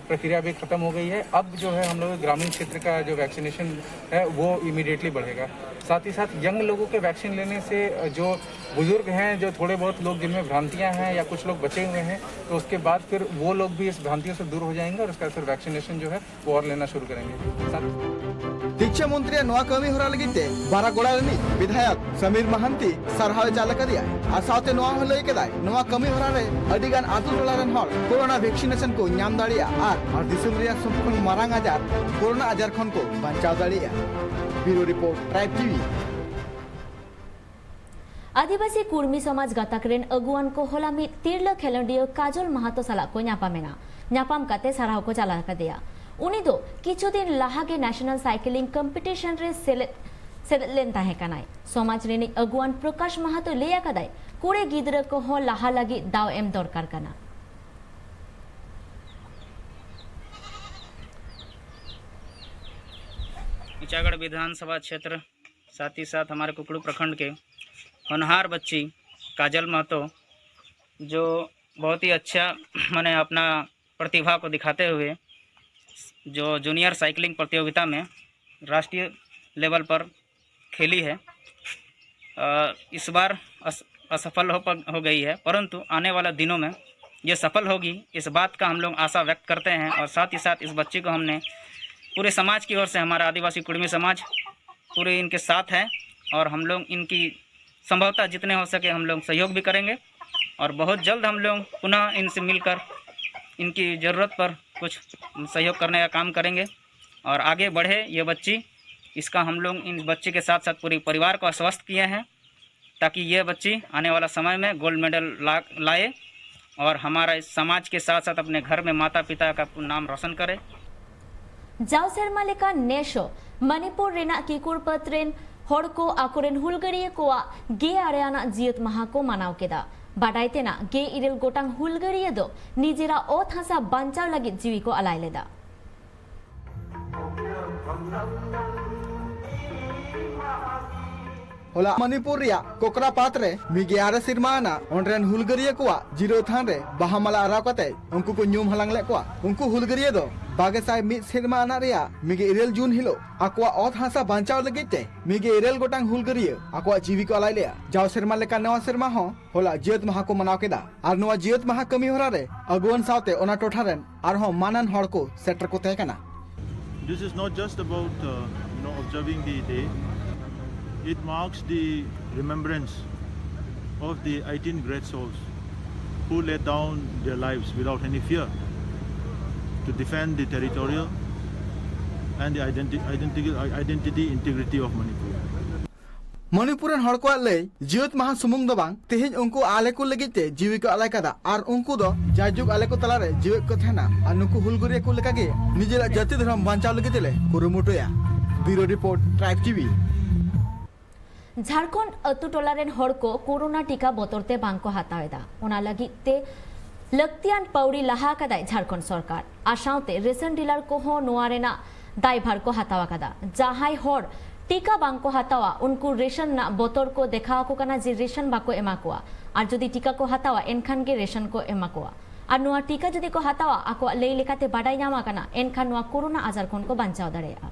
प्रक्रिया भी खत्म हो गई है। अब जो है हम लोग ग्रामीण क्षेत्र का जो वैक्सीनेशन है वो इमीडिएटली बढ़ेगा। साथ ही साथ यंग लोगों के वैक्सीन लेने से अ, जो बुजुर्ग हैं, जो थोड़े बहुत लोग जिनमें भ्रांतियां हैं या कुछ लोग बचे हुए हैं, तो उसके बाद फिर वो लोग भी इस भ्रांतियों से दूर हो जाएंगे और उसके बाद फिर वैक्सीनेशन जो है वो और लेना शुरू करेंगे। साथ ᱫᱤᱠᱪᱷᱟ ᱢᱚᱱᱛᱨᱤᱭᱟᱜ ᱱᱚᱣᱟ ᱠᱟᱹᱢᱤ ᱦᱚᱨᱟ ᱞᱟᱹᱜᱤᱫ ᱛᱮ ᱵᱟᱨᱟᱜᱚᱲᱟ ᱨᱤᱱᱤᱡ ᱵᱤᱫᱷᱟᱭᱚᱠ ᱥᱟᱢᱤᱨ ᱢᱟᱦᱟᱱᱛᱤ ᱥᱟᱨᱦᱟᱣ ᱮ ᱪᱟᱞ ᱟᱠᱟᱫᱮᱭᱟ᱾ ᱟᱨ ᱥᱟᱶᱛᱮ ᱱᱚᱣᱟ ᱦᱚᱸ ᱞᱟᱹᱭ ᱠᱮᱫᱟᱭ, ᱱᱚᱣᱟ ᱠᱟᱹᱢᱤ ᱦᱚᱨᱟ ᱨᱮ ᱟᱹᱰᱤ ᱜᱟᱱ ᱟᱹᱛᱩ ᱴᱚᱞᱟ ᱨᱮᱱ ᱦᱚᱲ ᱠᱳᱨᱳᱱᱟ ᱵᱷᱮᱠᱥᱤᱱᱮᱥᱚᱱ ᱠᱚ ᱧᱟᱢ ᱫᱟᱲᱮᱭᱟᱜᱼᱟ ᱟᱨ, ᱟᱨ ᱫᱤᱥᱚᱢ ᱨᱮᱭᱟᱜ ᱥᱚᱵ ᱠᱷᱚᱱ ᱢᱟᱨᱟᱝ ᱟᱡᱟᱨ ᱠᱳᱨᱳᱱᱟ ᱟᱡᱟᱨ ᱠᱷᱚᱱ ᱠᱚ ᱵᱟᱧᱪᱟᱣ ᱫᱟᱲᱮᱭᱟᱜᱼᱟ᱾ ᱵᱤᱭᱩᱨᱳ ᱨᱤᱯᱳᱨᱴ, ᱴᱨᱟᱭᱤᱵᱽ ᱴᱤᱵᱷᱤ᱾ ᱟᱹᱫᱤᱵᱟᱹᱥᱤ ᱠᱩᱲᱢᱤ ᱥᱚᱢᱟᱡᱽ ᱜᱟᱛᱟᱠ ᱨᱮᱱ ᱟᱹᱜᱩᱣᱟᱱ ᱠᱚ ᱦᱚᱞᱟ ᱢᱤᱫ ᱛᱤᱨᱞᱟᱹ ᱠᱷᱮᱞᱳᱸᱰᱤᱭᱟᱹ ᱠᱟᱡᱚᱞ ᱢᱟᱦᱟᱛᱚ ᱥᱟᱞᱟᱜ ᱠᱚ ᱧᱟᱯᱟᱢ ᱮᱱᱟ᱾ ᱧᱟᱯᱟᱢ ᱠᱟᱛᱮ ᱥᱟᱨᱦᱟᱣ ᱠᱚ ᱪᱟᱞ ᱟᱠᱟᱫᱮᱭᱟ᱾ ᱩᱱᱤ ᱫᱚ ᱠᱤᱪᱷᱩ ᱫᱤᱱ ᱞᱟᱦᱟ ᱜᱮ ᱱᱮᱥᱚᱱᱟᱞ ᱥᱟᱭᱠᱮᱞᱤᱝ ᱠᱚᱢᱯᱤᱴᱤᱥᱚᱱ ᱨᱮ ᱥᱮᱞᱮᱫ ᱥᱮᱞᱮᱫ ᱞᱮᱱ ᱛᱟᱦᱮᱸ ᱠᱟᱱᱟᱭ᱾ ᱥᱚᱢᱟᱡᱽ ᱨᱤᱱᱤᱡ ᱟᱹᱜᱩᱣᱟᱹᱱ ᱯᱨᱚᱠᱟᱥ ᱢᱟᱦᱟᱛᱚ ᱞᱟᱹᱭ ᱟᱠᱟᱫᱟᱭ, ᱠᱩᱲᱤ ᱜᱤᱫᱽᱨᱟᱹ ᱠᱚᱦᱚᱸ ᱞᱟᱦᱟ ᱞᱟᱹᱜᱤᱫ ᱫᱟᱣ ᱮᱢ ᱫᱚᱨᱠᱟᱨ ᱠᱟᱱᱟ᱾ ऊंचागढ़ विधानसभा क्षेत्र, साथ ही साथ हमारे कुकड़ू प्रखंड के होनहार बच्ची काजल महतो, जो बहुत ही अच्छा, माने, अपना प्रतिभा को दिखाते हुए जो जूनियर साइकिलिंग प्रतियोगिता में राष्ट्रीय लेवल पर खेली है, अ, इस बार अस-, असफल हो प-, हो गई है, परंतु आने वाला दिनों में ये सफल होगी, इस बात का हम लोग आशा व्यक्त करते हैं। और साथ ही साथ इस बच्ची को हमने पूरे समाज की ओर से, हमारा आदिवासी कुड़मी समाज पूरे इनके साथ है और हम लोग इनकी संभवतः जितने हो सके हम लोग सहयोग भी करेंगे और बहुत जल्द हम लोग पुनः इनसे मिलकर इनकी ज़रूरत पर कुछ सहयोग करने का काम करेंगे और आगे बढ़े ये बच्ची। इसका हम लोग इन बच्ची के साथ साथ पूरे परिवार को आश्वस्त किए हैं, ताकि ये बच्ची आने वाला समय में गोल्ड मेडल ला, लाए और हमारा इस समाज के साथ साथ अपने घर में माता पिता का नाम रोशन करे। ᱡᱟᱣ ᱥᱮᱨᱢᱟ ᱞᱮᱠᱟ ᱱᱮᱥ ᱦᱚᱸ ᱢᱚᱱᱤᱯᱩᱨ ᱨᱮᱱᱟᱜ ᱠᱤᱠᱩᱨᱯᱟᱹᱛ ᱨᱮᱱ ᱦᱚᱲ ᱠᱚ ᱟᱠᱚᱨᱮᱱ ᱦᱩᱞᱜᱟᱹᱨᱤᱭᱟᱹ ᱠᱚᱣᱟᱜ ᱜᱮᱞ ᱟᱨᱮ ᱟᱱᱟᱜ ᱡᱤᱭᱟᱹᱛ ᱢᱟᱦᱟ ᱠᱚ ᱢᱟᱱᱟᱣ ᱠᱮᱫᱟ᱾ ᱵᱟᱰᱟᱭ ᱛᱮᱱᱟᱜ, ᱜᱮᱞ ᱤᱨᱟᱹᱞ ᱜᱚᱴᱟᱝ ᱦᱩᱞᱜᱟᱹᱨᱤᱭᱟᱹ ᱫᱚ ᱱᱤᱡᱮᱨᱟᱜ ᱚᱛ ᱦᱟᱥᱟ ᱵᱟᱧᱪᱟᱣ ᱞᱟᱹᱜᱤᱫ ᱡᱤᱣᱤ ᱠᱚ ᱟᱞᱟᱭ ᱞᱮᱫᱟ᱾ ᱦᱚᱞᱟ ᱢᱚᱱᱤᱯᱩᱨ ᱨᱮᱭᱟᱜ ᱠᱚᱠᱨᱟᱯᱟᱛ ᱨᱮ ᱢᱤᱫ ᱜᱮᱞ ᱟᱨᱮ ᱥᱮᱨᱢᱟ ᱟᱱᱟᱜ ᱚᱸᱰᱮ ᱨᱮᱱ ᱦᱩᱞᱜᱟᱹᱨᱤᱭᱟᱹ ᱠᱚᱣᱟᱜ ᱡᱤᱨᱟᱹᱣ ᱛᱷᱟᱱ ᱨᱮ ᱵᱟᱦᱟ ᱢᱟᱞᱟ ᱟᱨᱟᱣ ᱠᱟᱛᱮ ᱩᱱᱠᱩ ᱠᱚ ᱧᱩᱢ ᱦᱟᱞᱟᱝ ᱞᱮᱫ ᱠᱚᱣᱟ᱾ ᱩᱱᱠᱩ ᱦᱩᱞᱜᱟᱹᱨᱤᱭᱟᱹ ᱫᱚ ᱵᱟᱜᱮ ᱥᱟᱭ ᱢᱤᱫ ᱥᱮᱨᱢᱟ ᱟᱱᱟᱜ ᱨᱮᱭᱟᱜ ᱢᱤᱫ ᱜᱮᱞ ᱤᱨᱟᱹᱞ ᱡᱩᱱ ᱦᱤᱞᱳᱜ ᱟᱠᱚᱣᱟᱜ ᱚᱛ ᱦᱟᱥᱟ ᱵᱟᱧᱪᱟᱣ ᱞᱟᱹᱜᱤᱫ ᱛᱮ ᱢᱤᱫ ᱜᱮᱞ ᱤᱨᱟᱹᱞ ᱜᱚᱴᱟᱝ ᱦᱩᱞᱜᱟᱹᱨᱤᱭᱟᱹ ᱟᱠᱚᱣᱟᱜ ᱡᱤᱣᱤ ᱠᱚ ᱟᱞᱟᱭ ᱞᱮᱫᱼᱟ᱾ ᱡᱟᱣ ᱥᱮᱨᱢᱟ ᱞᱮᱠᱟ ᱱᱚᱣᱟ ᱥᱮᱨᱢᱟ ᱦᱚᱸ ᱦᱚᱞᱟ ᱡᱤᱭᱟᱹᱛ ᱢᱟᱦᱟ ᱠᱚ ᱢᱟᱱᱟᱣ ᱠᱮᱫᱟ ᱟᱨ ᱱᱚᱣᱟ ᱡᱤᱭᱟᱹᱛ ᱢᱟᱦᱟ ᱠᱟᱹᱢᱤ ᱦᱚᱨᱟ ᱨᱮ ᱟᱹᱜᱩᱣᱟᱹᱱ ᱥᱟᱶᱛᱮ ᱚᱱᱟ ᱴᱚᱴᱷᱟ ᱨᱮᱱ ᱟᱨᱦᱚᱸ ᱢᱟᱹᱱᱟᱱ ᱦᱚᱲ ᱠᱚ ᱥᱮᱴᱮᱨ ᱠᱚ ᱛᱟᱦᱮᱸ ᱠᱟᱱᱟ᱾ This is not just about, uh, you know, observing the day. It marks the remembrance of the eighteen great souls who laid down their lives without any fear to defend the territorial and the identi-, identity, identity integrity of Manipur. Manipur ᱨᱮᱱ ᱦᱚᱲ ᱠᱚᱣᱟᱜ ᱞᱟᱹᱭ, ᱡᱤᱭᱟᱹᱛ ᱢᱟᱦᱟ ᱥᱩᱢᱩᱝ ᱫᱚ ᱵᱟᱝ, ᱛᱮᱦᱮᱧ ᱩᱱᱠᱩ ᱟᱞᱮ ᱠᱚ ᱞᱟᱹᱜᱤᱫ ᱛᱮ ᱡᱤᱣᱤ ᱠᱚ ᱟᱞᱟᱭ ᱠᱟᱫᱟ ᱟᱨ ᱩᱱᱠᱩ ᱫᱚ ᱡᱟᱭᱡᱩᱜᱽ ᱟᱞᱮ ᱠᱚ ᱛᱟᱞᱟᱨᱮ ᱡᱤᱣᱮᱫ ᱠᱚ ᱛᱟᱦᱮᱱᱟ ᱟᱨ ᱱᱩᱠᱩ ᱦᱩᱞᱜᱟᱹᱨᱤᱭᱟᱹ ᱠᱚ ᱞᱮᱠᱟᱜᱮ ᱱᱤᱡᱮᱨᱟᱜ ᱡᱟᱹᱛᱤ ᱫᱷᱚᱨᱚᱢ ᱵᱟᱧᱪᱟᱣ ᱞᱟᱹᱜᱤᱫ ᱛᱮᱞᱮ ᱠᱩᱨᱩᱢᱩᱴᱩᱭᱟ᱾ ᱵᱤᱭᱩᱨᱳ ᱨᱤᱯᱳᱨᱴ, ᱴᱨᱟᱭᱤᱵᱽ ᱴᱤᱵᱷᱤ᱾ ᱡᱷᱟᱲᱠᱷᱚᱸᱰ ᱟᱹᱛᱩ ᱴᱚᱞᱟ ᱨᱮᱱ ᱦᱚᱲ ᱠᱚ ᱠᱳᱨᱳᱱᱟ ᱴᱤᱠᱟ ᱵᱚᱛᱚᱨ ᱛᱮ ᱵᱟᱝ ᱠᱚ ᱦᱟᱛᱟᱣ ᱮᱫᱟ᱾ ᱚᱱᱟ ᱞᱟᱹᱜᱤᱫ ᱛᱮ ᱞᱟᱹᱠᱛᱤᱭᱟᱱ ᱯᱟᱹᱣᱲᱤ ᱞᱟᱦᱟ ᱟᱠᱟᱫᱟᱭ ᱡᱷᱟᱲᱠᱷᱚᱸᱰ ᱥᱚᱨᱠᱟᱨ᱾ ᱟᱨ ᱥᱟᱶᱛᱮ ᱨᱮᱥᱚᱱ ᱰᱤᱞᱟᱨ ᱠᱚᱦᱚᱸ ᱱᱚᱣᱟ ᱨᱮᱱᱟᱜ ᱫᱟᱭᱵᱷᱟᱨ ᱠᱚ ᱦᱟᱛᱟᱣ ᱟᱠᱟᱫᱟ᱾ ᱡᱟᱦᱟᱸᱭ ᱦᱚᱲ ᱴᱤᱠᱟ ᱵᱟᱝ ᱠᱚ ᱦᱟᱛᱟᱣᱟ, ᱩᱱᱠᱩ ᱨᱮᱥᱚᱱ ᱨᱮᱱᱟᱜ ᱵᱚᱛᱚᱨ ᱠᱚ ᱫᱮᱠᱷᱟᱣ ᱟᱠᱚ ᱠᱟᱱᱟ ᱡᱮ ᱨᱮᱥᱚᱱ ᱵᱟᱠᱚ ᱮᱢᱟ ᱠᱚᱣᱟ, ᱟᱨ ᱡᱩᱫᱤ ᱴᱤᱠᱟ ᱠᱚ ᱦᱟᱛᱟᱣᱟ, ᱮᱱᱠᱷᱟᱱ ᱜᱮ ᱨᱮᱥᱚᱱ ᱠᱚ ᱮᱢᱟ ᱠᱚᱣᱟ᱾ ᱟᱨ ᱱᱚᱣᱟ ᱴᱤᱠᱟ ᱡᱩᱫᱤ ᱠᱚ ᱦᱟᱛᱟᱣᱟ, ᱟᱠᱚᱣᱟᱜ ᱞᱟᱹᱭ ᱞᱮᱠᱟᱛᱮ ᱵᱟᱰᱟᱭ ᱧᱟᱢ ᱟᱠᱟᱱᱟ, ᱮᱱᱠᱷᱟᱱ ᱱᱚᱣᱟ ᱠᱳᱨᱳᱱᱟ ᱟᱡᱟᱨ ᱠᱷᱚᱱ ᱠᱚ ᱵᱟᱧᱪᱟᱣ ᱫᱟᱲᱮᱭᱟᱜᱼᱟ᱾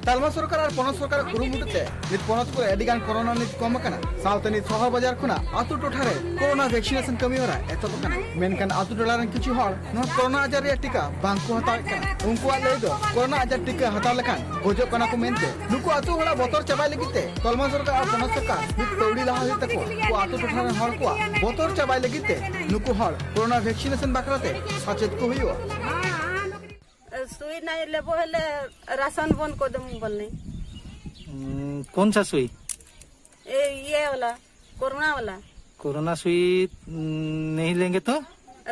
ᱛᱟᱞᱢᱟ ᱥᱚᱨᱠᱟᱨ ᱟᱨ ᱯᱚᱱᱚᱛ ᱥᱚᱨᱠᱟᱨᱟᱜ ᱠᱩᱨᱩᱢᱩᱴᱩ ᱛᱮ ᱱᱤᱛ ᱯᱚᱱᱚᱛ ᱠᱚᱨᱮ ᱟᱹᱰᱤ ᱜᱟᱱ ᱠᱳᱨᱳᱱᱟ ᱱᱤᱛ ᱠᱚᱢ ᱟᱠᱟᱱᱟ᱾ ᱥᱟᱶᱛᱮ ᱱᱤᱛ ᱥᱚᱦᱚᱨ ᱵᱟᱡᱟᱨ ᱠᱷᱚᱱᱟᱜ ᱟᱹᱛᱩ ᱴᱚᱴᱷᱟ ᱨᱮ ᱠᱳᱨᱳᱱᱟ ᱵᱷᱮᱠᱥᱤᱱᱮᱥᱚᱱ ᱠᱟᱹᱢᱤ ᱦᱚᱨᱟ ᱮᱛᱚᱦᱚᱵ ᱟᱠᱟᱱᱟ᱾ ᱢᱮᱱᱠᱷᱟᱱ ᱟᱹᱛᱩ ᱴᱚᱞᱟ ᱨᱮᱱ ᱠᱤᱪᱷᱩ ᱦᱚᱲ ᱱᱚᱣᱟ ᱠᱳᱨᱳᱱᱟ ᱟᱡᱟᱨ ᱨᱮᱭᱟᱜ ᱴᱤᱠᱟ ᱵᱟᱝ ᱠᱚ ᱦᱟᱛᱟᱣᱮᱫ ᱠᱟᱱᱟ᱾ ᱩᱱᱠᱩᱣᱟᱜ ᱞᱟᱹᱭ ᱫᱚ ᱠᱳᱨᱳᱱᱟ ᱟᱡᱟᱨ ᱴᱤᱠᱟ ᱦᱟᱛᱟᱣ ᱞᱮᱠᱷᱟᱱ ᱜᱚᱡᱚᱜ ᱠᱟᱱᱟ ᱠᱚ ᱢᱮᱱᱛᱮ᱾ ᱱᱩᱠᱩ ᱟᱹᱛᱩ ᱦᱚᱲᱟᱜ ᱵᱚᱛᱚᱨ ᱪᱟᱵᱟᱭ ᱞᱟᱹᱜᱤᱫ ᱛᱮ ᱛᱟᱞᱢᱟ ᱥᱚᱨᱠᱟᱨ ᱟᱨ ᱯᱚᱱᱚᱛ ᱥᱚᱨᱠᱟᱨ ᱢᱤᱫ ᱯᱟᱹᱣᱲᱤ ᱞᱟᱦᱟ ᱦᱩᱭᱩᱜ ᱛᱟᱠᱚᱣᱟ᱾ ᱱᱩᱠᱩ ᱟᱹᱛᱩ ᱴᱚᱴᱷᱟ ᱨᱮᱱ ᱦᱚᱲ ᱠᱚᱣᱟᱜ ᱵᱚᱛᱚᱨ ᱪᱟᱵᱟᱭ ᱞᱟᱹᱜᱤᱫ ᱛᱮ ᱱᱩᱠᱩ ᱦᱚᱲ ᱠᱳᱨᱳᱱᱟ ᱵᱷᱮᱠᱥᱤᱱᱮᱥᱚᱱ ᱵᱟᱠᱷᱨᱟ ᱛᱮ ᱥᱟᱪᱮᱛ ᱠᱚ ᱦᱩᱭᱩᱜᱼᱟ᱾ सुई नहीं लेबो हेले राशन बंद कर देबो बोलने। हम्म, कौन सा सुई? ए, ये वाला, कोरोना वाला। कोरोना सुई, हम्म, नहीं लेंगे तो?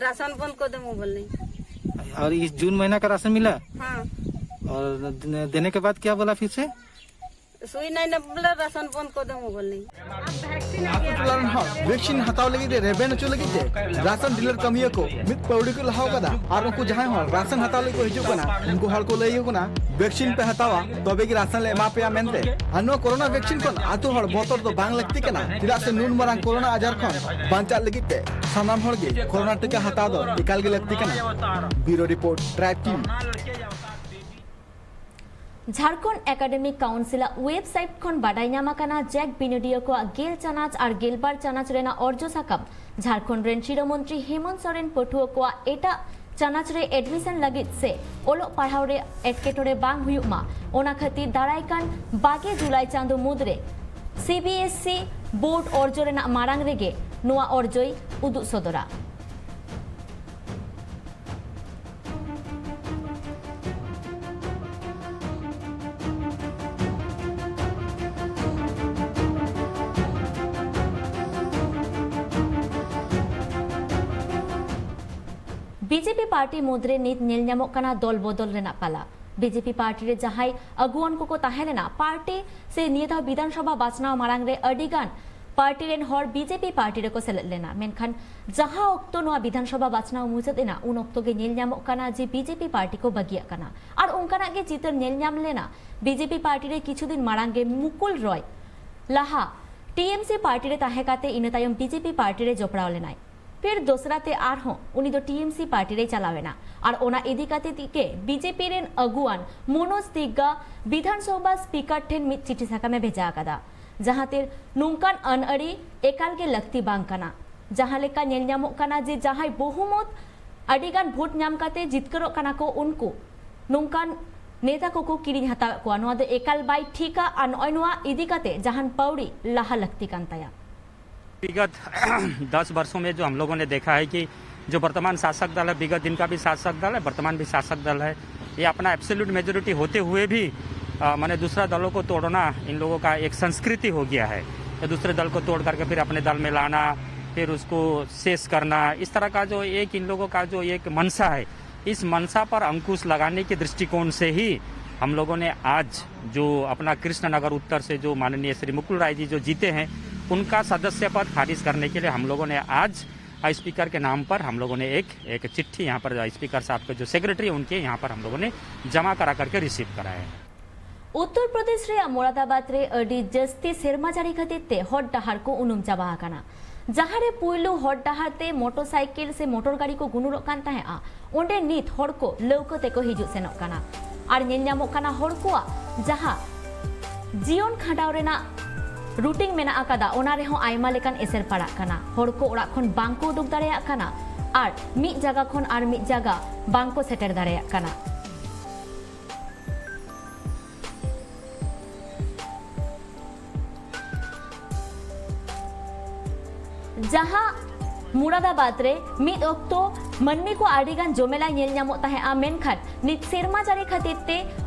राशन बंद कर देबो बोलने। और इस जून महीना का राशन मिला? हाँ। और दे-, देने के बाद क्या बोला फिर से? सुई नहीं ना बोला, राशन बंद कर देबो बोलने। ᱟᱛᱳ ᱴᱚᱞᱟ ᱨᱮᱱ ᱦᱚᱲ ᱵᱷᱮᱠᱥᱤᱱ ᱦᱟᱛᱟᱣ ᱞᱟᱹᱜᱤᱫ ᱨᱮ ᱨᱮᱵᱮᱱ ᱦᱚᱪᱚ ᱞᱟᱹᱜᱤᱫ ᱛᱮ ᱨᱟᱥᱚᱱ ᱰᱤᱞᱟᱨ ᱠᱟᱹᱢᱤᱭᱟᱹ ᱠᱚ ᱢᱤᱫ ᱯᱟᱹᱣᱲᱤ ᱠᱚ ᱞᱟᱦᱟᱣ ᱠᱟᱫᱟ᱾ ᱟᱨ ᱩᱱᱠᱩ ᱡᱟᱦᱟᱸᱭ ᱦᱚᱲ ᱨᱟᱥᱚᱱ ᱦᱟᱛᱟᱣ ᱞᱟᱹᱜᱤᱫ ᱠᱚ ᱦᱤᱡᱩᱜ ᱠᱟᱱᱟ, ᱩᱱᱠᱩ ᱦᱚᱲ ᱠᱚ ᱞᱟᱹᱭ ᱟᱠᱚ ᱠᱟᱱᱟ, ᱵᱷᱮᱠᱥᱤᱱ ᱯᱮ ᱦᱟᱛᱟᱣᱟ, ᱛᱚᱵᱮ ᱜᱮ ᱨᱟᱥᱚᱱ ᱞᱮ ᱮᱢᱟ ᱯᱮᱭᱟ ᱢᱮᱱᱛᱮ᱾ ᱟᱨ ᱱᱚᱣᱟ ᱠᱳᱨᱳᱱᱟ ᱵᱷᱮᱠᱥᱤᱱ ᱠᱷᱚᱱ ᱟᱛᱳ ᱦᱚᱲ ᱵᱚᱛᱚᱨ ᱫᱚ ᱵᱟᱝ ᱞᱟᱹᱠᱛᱤ ᱠᱟᱱᱟ, ᱪᱮᱫᱟᱜ ᱥᱮ ᱱᱩᱱ ᱢᱟᱨᱟᱝ ᱠᱳᱨᱳᱱᱟ ᱟᱡᱟᱨ ᱠᱷᱚᱱ ᱵᱟᱧᱪᱟᱜ ᱞᱟᱹᱜᱤᱫ ᱛᱮ ᱥᱟᱱᱟᱢ ᱦᱚᱲ ᱜᱮ ᱠᱳᱨᱳᱱᱟ ᱴᱤᱠᱟ ᱦᱟᱛᱟᱣ ᱫᱚ ᱮᱠᱟᱞ ᱜᱮ ᱞᱟᱹᱠᱛᱤ ᱠᱟᱱᱟ᱾ Bureau report, tribe TV. Jharkhand academic ᱠᱟᱣᱩᱱᱥᱤᱞᱟᱜ ᱣᱮᱵᱥᱟᱭᱤᱴ ᱠᱷᱚᱱ ᱵᱟᱰᱟᱭ ᱧᱟᱢ ᱟᱠᱟᱱᱟ, ᱡᱮᱠ ᱵᱤᱱᱤᱰᱤᱭᱟᱹ ᱠᱚᱣᱟᱜ ᱜᱮᱞ ᱪᱟᱱᱟᱪ ᱟᱨ ᱜᱮᱞᱵᱟᱨ ᱪᱟᱱᱟᱪ ᱨᱮᱱᱟᱜ ᱚᱨᱡᱚ ᱥᱟᱠᱟᱢ ᱡᱷᱟᱲᱠᱷᱚᱸᱰ ᱨᱮᱱ ᱥᱤᱨᱟᱹ ᱢᱚᱱᱛᱨᱤ ᱦᱮᱢᱚᱱᱛ ᱥᱚᱨᱮᱱ ᱯᱟᱹᱴᱷᱩᱣᱟᱹ ᱠᱚᱣᱟᱜ ᱮᱴᱟᱜ ᱪᱟᱱᱟᱪ ᱨᱮ ᱮᱰᱢᱤᱥᱚᱱ ᱞᱟᱹᱜᱤᱫ ᱥᱮ ᱚᱞᱚᱜ ᱯᱟᱲᱦᱟᱣ ᱨᱮ ᱮᱴᱠᱮᱴᱚᱬᱮ ᱵᱟᱝ ᱦᱩᱭᱩᱜ ᱢᱟ, ᱚᱱᱟ ᱠᱷᱟᱹᱛᱤᱨ ᱫᱟᱨᱟᱭ ᱠᱟᱱ ᱵᱟᱜᱮ ᱡᱩᱞᱟᱭ ᱪᱟᱸᱫᱚ ᱢᱩᱫᱽᱨᱮ C B S E board ᱚᱨᱡᱚ ᱨᱮᱱᱟᱜ ᱢᱟᱲᱟᱝ ᱨᱮᱜᱮ ᱱᱚᱣᱟ ᱚᱨᱡᱚᱭ ᱩᱫᱩᱜ ᱥᱚᱫᱚᱨᱟ᱾ ᱵᱤ ᱡᱮ ᱯᱤ ᱯᱟᱨᱴᱤ ᱢᱩᱫᱽᱨᱮ ᱱᱤᱛ ᱧᱮᱞ ᱧᱟᱢᱚᱜ ᱠᱟᱱᱟ ᱫᱚᱞ ᱵᱚᱫᱚᱞ ᱨᱮᱱᱟᱜ ᱯᱟᱞᱟ᱾ ᱵᱤᱡᱮᱯᱤ ᱯᱟᱨᱴᱤ ᱨᱮ ᱡᱟᱦᱟᱸᱭ ᱟᱹᱜᱩᱣᱟᱹᱱ ᱠᱚᱠᱚ ᱛᱟᱦᱮᱸ ᱞᱮᱱᱟ, ᱯᱟᱨᱴᱤ ᱥᱮ ᱱᱤᱭᱟᱹ ᱫᱷᱟᱣ ᱵᱤᱫᱷᱟᱱ ᱥᱚᱵᱷᱟ ᱵᱟᱪᱷᱱᱟᱣ ᱢᱟᱲᱟᱝ ᱨᱮ ᱟᱹᱰᱤ ᱜᱟᱱ ᱯᱟᱨᱴᱤ ᱨᱮᱱ ᱦᱚᱲ ᱵᱤᱡᱮᱯᱤ ᱯᱟᱨᱴᱤ ᱨᱮᱠᱚ ᱥᱮᱞᱮᱫ ᱞᱮᱱᱟ, ᱢᱮᱱᱠᱷᱟᱱ ᱡᱟᱦᱟᱸ ᱚᱠᱛᱚ ᱱᱚᱣᱟ ᱵᱤᱫᱷᱟᱱ ᱥᱚᱵᱷᱟ ᱵᱟᱪᱷᱱᱟᱣ ᱢᱩᱪᱟᱹᱫ ᱮᱱᱟ, ᱩᱱ ᱚᱠᱛᱚ ᱜᱮ ᱧᱮᱞ ᱧᱟᱢᱚᱜ ᱠᱟᱱᱟ ᱡᱮ ᱵᱤᱡᱮᱯᱤ ᱯᱟᱨᱴᱤ ᱠᱚ ᱵᱟᱹᱜᱤᱭᱟᱜ ᱠᱟᱱᱟ᱾ ᱟᱨ ᱚᱱᱠᱟᱱᱟᱜ ᱜᱮ ᱪᱤᱛᱟᱹᱨ ᱧᱮᱞ ᱧᱟᱢ ᱞᱮᱱᱟ ᱵᱤᱡᱮᱯᱤ ᱯᱟᱨᱴᱤ ᱨᱮ ᱠᱤᱪᱷᱩ ᱫᱤᱱ ᱢᱟᱲᱟᱝ ᱜᱮ ᱢᱩᱠᱩᱞ ᱨᱚᱭ ᱞᱟᱦᱟ ᱴᱤᱮᱢᱥᱤ ᱯᱟᱨᱴᱤ ᱨᱮ ᱛᱟᱦᱮᱸ ᱠᱟᱛᱮ ᱤᱱᱟᱹ ᱛᱟᱭᱚᱢ ᱵᱤᱡᱮᱯᱤ ᱯᱟᱨᱴᱤ ᱨᱮ ᱡᱚᱯᱲᱟᱣ ᱞᱮᱱᱟᱭ᱾ ᱯᱷᱤᱨ ᱫᱚᱥᱨᱟ ᱛᱮ ᱟᱨᱦᱚᱸ ᱩᱱᱤ ᱫᱚ ᱴᱤᱮᱢᱥᱤ ᱯᱟᱨᱴᱤ ᱨᱮᱭ ᱪᱟᱞᱟᱣ ᱮᱱᱟ᱾ ᱟᱨ ᱚᱱᱟ ᱤᱫᱤ ᱠᱟᱛᱮ ᱜᱮ ᱵᱤᱡᱮᱯᱤ ᱨᱮᱱ ᱟᱹᱜᱩᱣᱟᱱ ᱢᱚᱱᱳᱡᱽ ᱛᱤᱜᱜᱟ ᱵᱤᱫᱷᱟᱱ ᱥᱚᱵᱷᱟ ᱥᱯᱤᱠᱟᱨ ᱴᱷᱮᱱ ᱢᱤᱫ ᱪᱤᱴᱷᱤ ᱥᱟᱠᱟᱢ ᱮ ᱵᱷᱮᱡᱟ ᱟᱠᱟᱫᱟ, ᱡᱟᱦᱟᱸ ᱛᱮ ᱱᱚᱝᱠᱟᱱ ᱟᱹᱱᱟᱹᱲᱤ ᱮᱠᱟᱞ ᱜᱮ ᱞᱟᱹᱠᱛᱤ ᱵᱟᱝ ᱠᱟᱱᱟ᱾ ᱡᱟᱦᱟᱸ ᱞᱮᱠᱟ ᱧᱮᱞ ᱧᱟᱢᱚᱜ ᱠᱟᱱᱟ ᱡᱮ ᱡᱟᱦᱟᱸᱭ ᱵᱚᱦᱩᱢᱚᱛ ᱟᱹᱰᱤ ᱜᱟᱱ ᱵᱷᱳᱴ ᱧᱟᱢ ᱠᱟᱛᱮ ᱡᱤᱛᱠᱟᱹᱨᱚᱜ ᱠᱟᱱᱟ ᱠᱚ, ᱩᱱᱠᱩ ᱱᱚᱝᱠᱟᱱ ᱱᱮᱛᱟ ᱠᱚᱠᱚ ᱠᱤᱨᱤᱧ ᱦᱟᱛᱟᱣᱮᱫ ᱠᱚᱣᱟ᱾ ᱱᱚᱣᱟ ᱫᱚ ᱮᱠᱟᱞ ᱵᱟᱭ ᱴᱷᱤᱠᱟ᱾ ᱟᱨ ᱱᱚᱜᱼᱚᱭ ᱱᱚᱣᱟ ᱤᱫᱤ ᱠᱟᱛᱮ ᱡᱟᱦᱟᱱ ᱯᱟᱹᱣᱲᱤ ᱞᱟᱦᱟ ᱞᱟᱹᱠᱛᱤ ᱠᱟᱱ ᱛᱟᱭᱟ᱾ विगत दस वर्षों में जो हम लोगों ने देखा है कि जो वर्तमान शासक दल है, विगत दिन का भी शासक दल है, वर्तमान भी शासक दल है, ये अपना एब्सोल्यूट मेजोरिटी होते हुए भी आ, माने दूसरा दलों को तोड़ना इन लोगों का एक संस्कृति हो गया है। तो दूसरे दल को तोड़ करके फिर अपने दल में लाना, फिर उसको शेष करना, इस तरह का जो एक इन लोगों का जो एक मंशा है, इस मंशा पर अंकुश लगाने के दृष्टिकोण से ही हम लोगों ने आज जो अपना कृष्णनगर उत्तर से जो माननीय श्री मुकुल राय जी जो जीते हैं, उनका सदस्य पद खारिज करने के लिए हम लोगों ने आज स्पीकर के नाम पर हम लोगों ने एक एक चिट्ठी यहाँ पर स्पीकर साहब के जो सेक्रेटरी है उनके यहाँ पर हम लोगों ने जमा करा करके रिसीव कराया है। ᱩᱛᱛᱚᱨ ᱯᱨᱚᱫᱮᱥ ᱨᱮᱭᱟᱜ ᱢᱚᱨᱟᱫᱟᱵᱟᱫᱽ ᱨᱮ ᱟᱹᱰᱤ ᱡᱟᱹᱥᱛᱤ ᱥᱮᱨᱢᱟ ᱡᱟᱹᱲᱤ ᱠᱷᱟᱹᱛᱤᱨ ᱛᱮ ᱦᱚᱨ ᱰᱟᱦᱟᱨ ᱠᱚ ᱩᱱᱩᱢ ᱪᱟᱵᱟ ᱟᱠᱟᱱᱟ᱾ ᱡᱟᱦᱟᱸ ᱨᱮ ᱯᱩᱭᱞᱩ ᱦᱚᱨ ᱰᱟᱦᱟᱨ ᱛᱮ ᱢᱚᱴᱚᱨ ᱥᱟᱭᱠᱮᱞ ᱥᱮ ᱢᱚᱴᱚᱨ ᱜᱟᱹᱰᱤ ᱠᱚ ᱜᱩᱱᱩᱨᱚᱜ ᱠᱟᱱ ᱛᱟᱦᱮᱸᱜᱼᱟ, ᱚᱸᱰᱮ ᱱᱤᱛ ᱦᱚᱲ ᱠᱚ ᱞᱟᱹᱣᱠᱟᱹ ᱛᱮᱠᱚ ᱦᱤᱡᱩᱜ ᱥᱮᱱᱚᱜ ᱠᱟᱱᱟ᱾ ᱟᱨ ᱧᱮᱞ ᱧᱟᱢᱚᱜ ᱠᱟᱱᱟ ᱦᱚᱲ ᱠᱚᱣᱟᱜ ᱡᱟᱦᱟᱸ ᱡᱤᱭᱚᱱ ᱠᱷᱟᱸᱰᱟᱣ ᱨᱮᱱᱟᱜ ᱨᱩᱴᱤᱱ ᱢᱮᱱᱟᱜ ᱟᱠᱟᱫᱟ, ᱚᱱᱟ ᱨᱮᱦᱚᱸ ᱟᱭᱢᱟ ᱞᱮᱠᱟᱱ ᱮᱥᱮᱨ ᱯᱟᱲᱟᱜ ᱠᱟᱱᱟ᱾ ᱦᱚᱲ ᱠᱚ ᱚᱲᱟᱜ ᱠᱷᱚᱱ ᱵᱟᱝ ᱠᱚ ᱩᱰᱩᱠ ᱫᱟᱲᱮᱭᱟᱜ ᱠᱟᱱᱟ ᱟᱨ ᱢᱤᱫ ᱡᱟᱭᱜᱟ ᱠᱷᱚᱱ ᱟᱨ ᱢᱤᱫ ᱡᱟᱭᱜᱟ ᱵᱟᱝ ᱠᱚ ᱥᱮᱴᱮᱨ ᱫᱟᱲᱮᱭᱟᱜ ᱠᱟᱱᱟ᱾ ᱡᱟᱦᱟᱸ ᱢᱩᱨᱟᱫᱟᱵᱟᱫᱽ ᱨᱮ ᱢᱤᱫ ᱚᱠᱛᱚ ᱢᱟᱹᱱᱢᱤ ᱠᱚ ᱟᱹᱰᱤ ᱜᱟᱱ ᱡᱚᱢᱮᱞᱟᱭ ᱧᱮᱞ ᱧᱟᱢᱚᱜ ᱛᱟᱦᱮᱸᱜᱼᱟ, ᱢᱮᱱᱠᱷᱟᱱ ᱱᱤᱛ ᱥᱮᱨᱢᱟ ᱡᱟᱹᱲᱤ ᱠᱷᱟᱹᱛᱤᱨ ᱛᱮ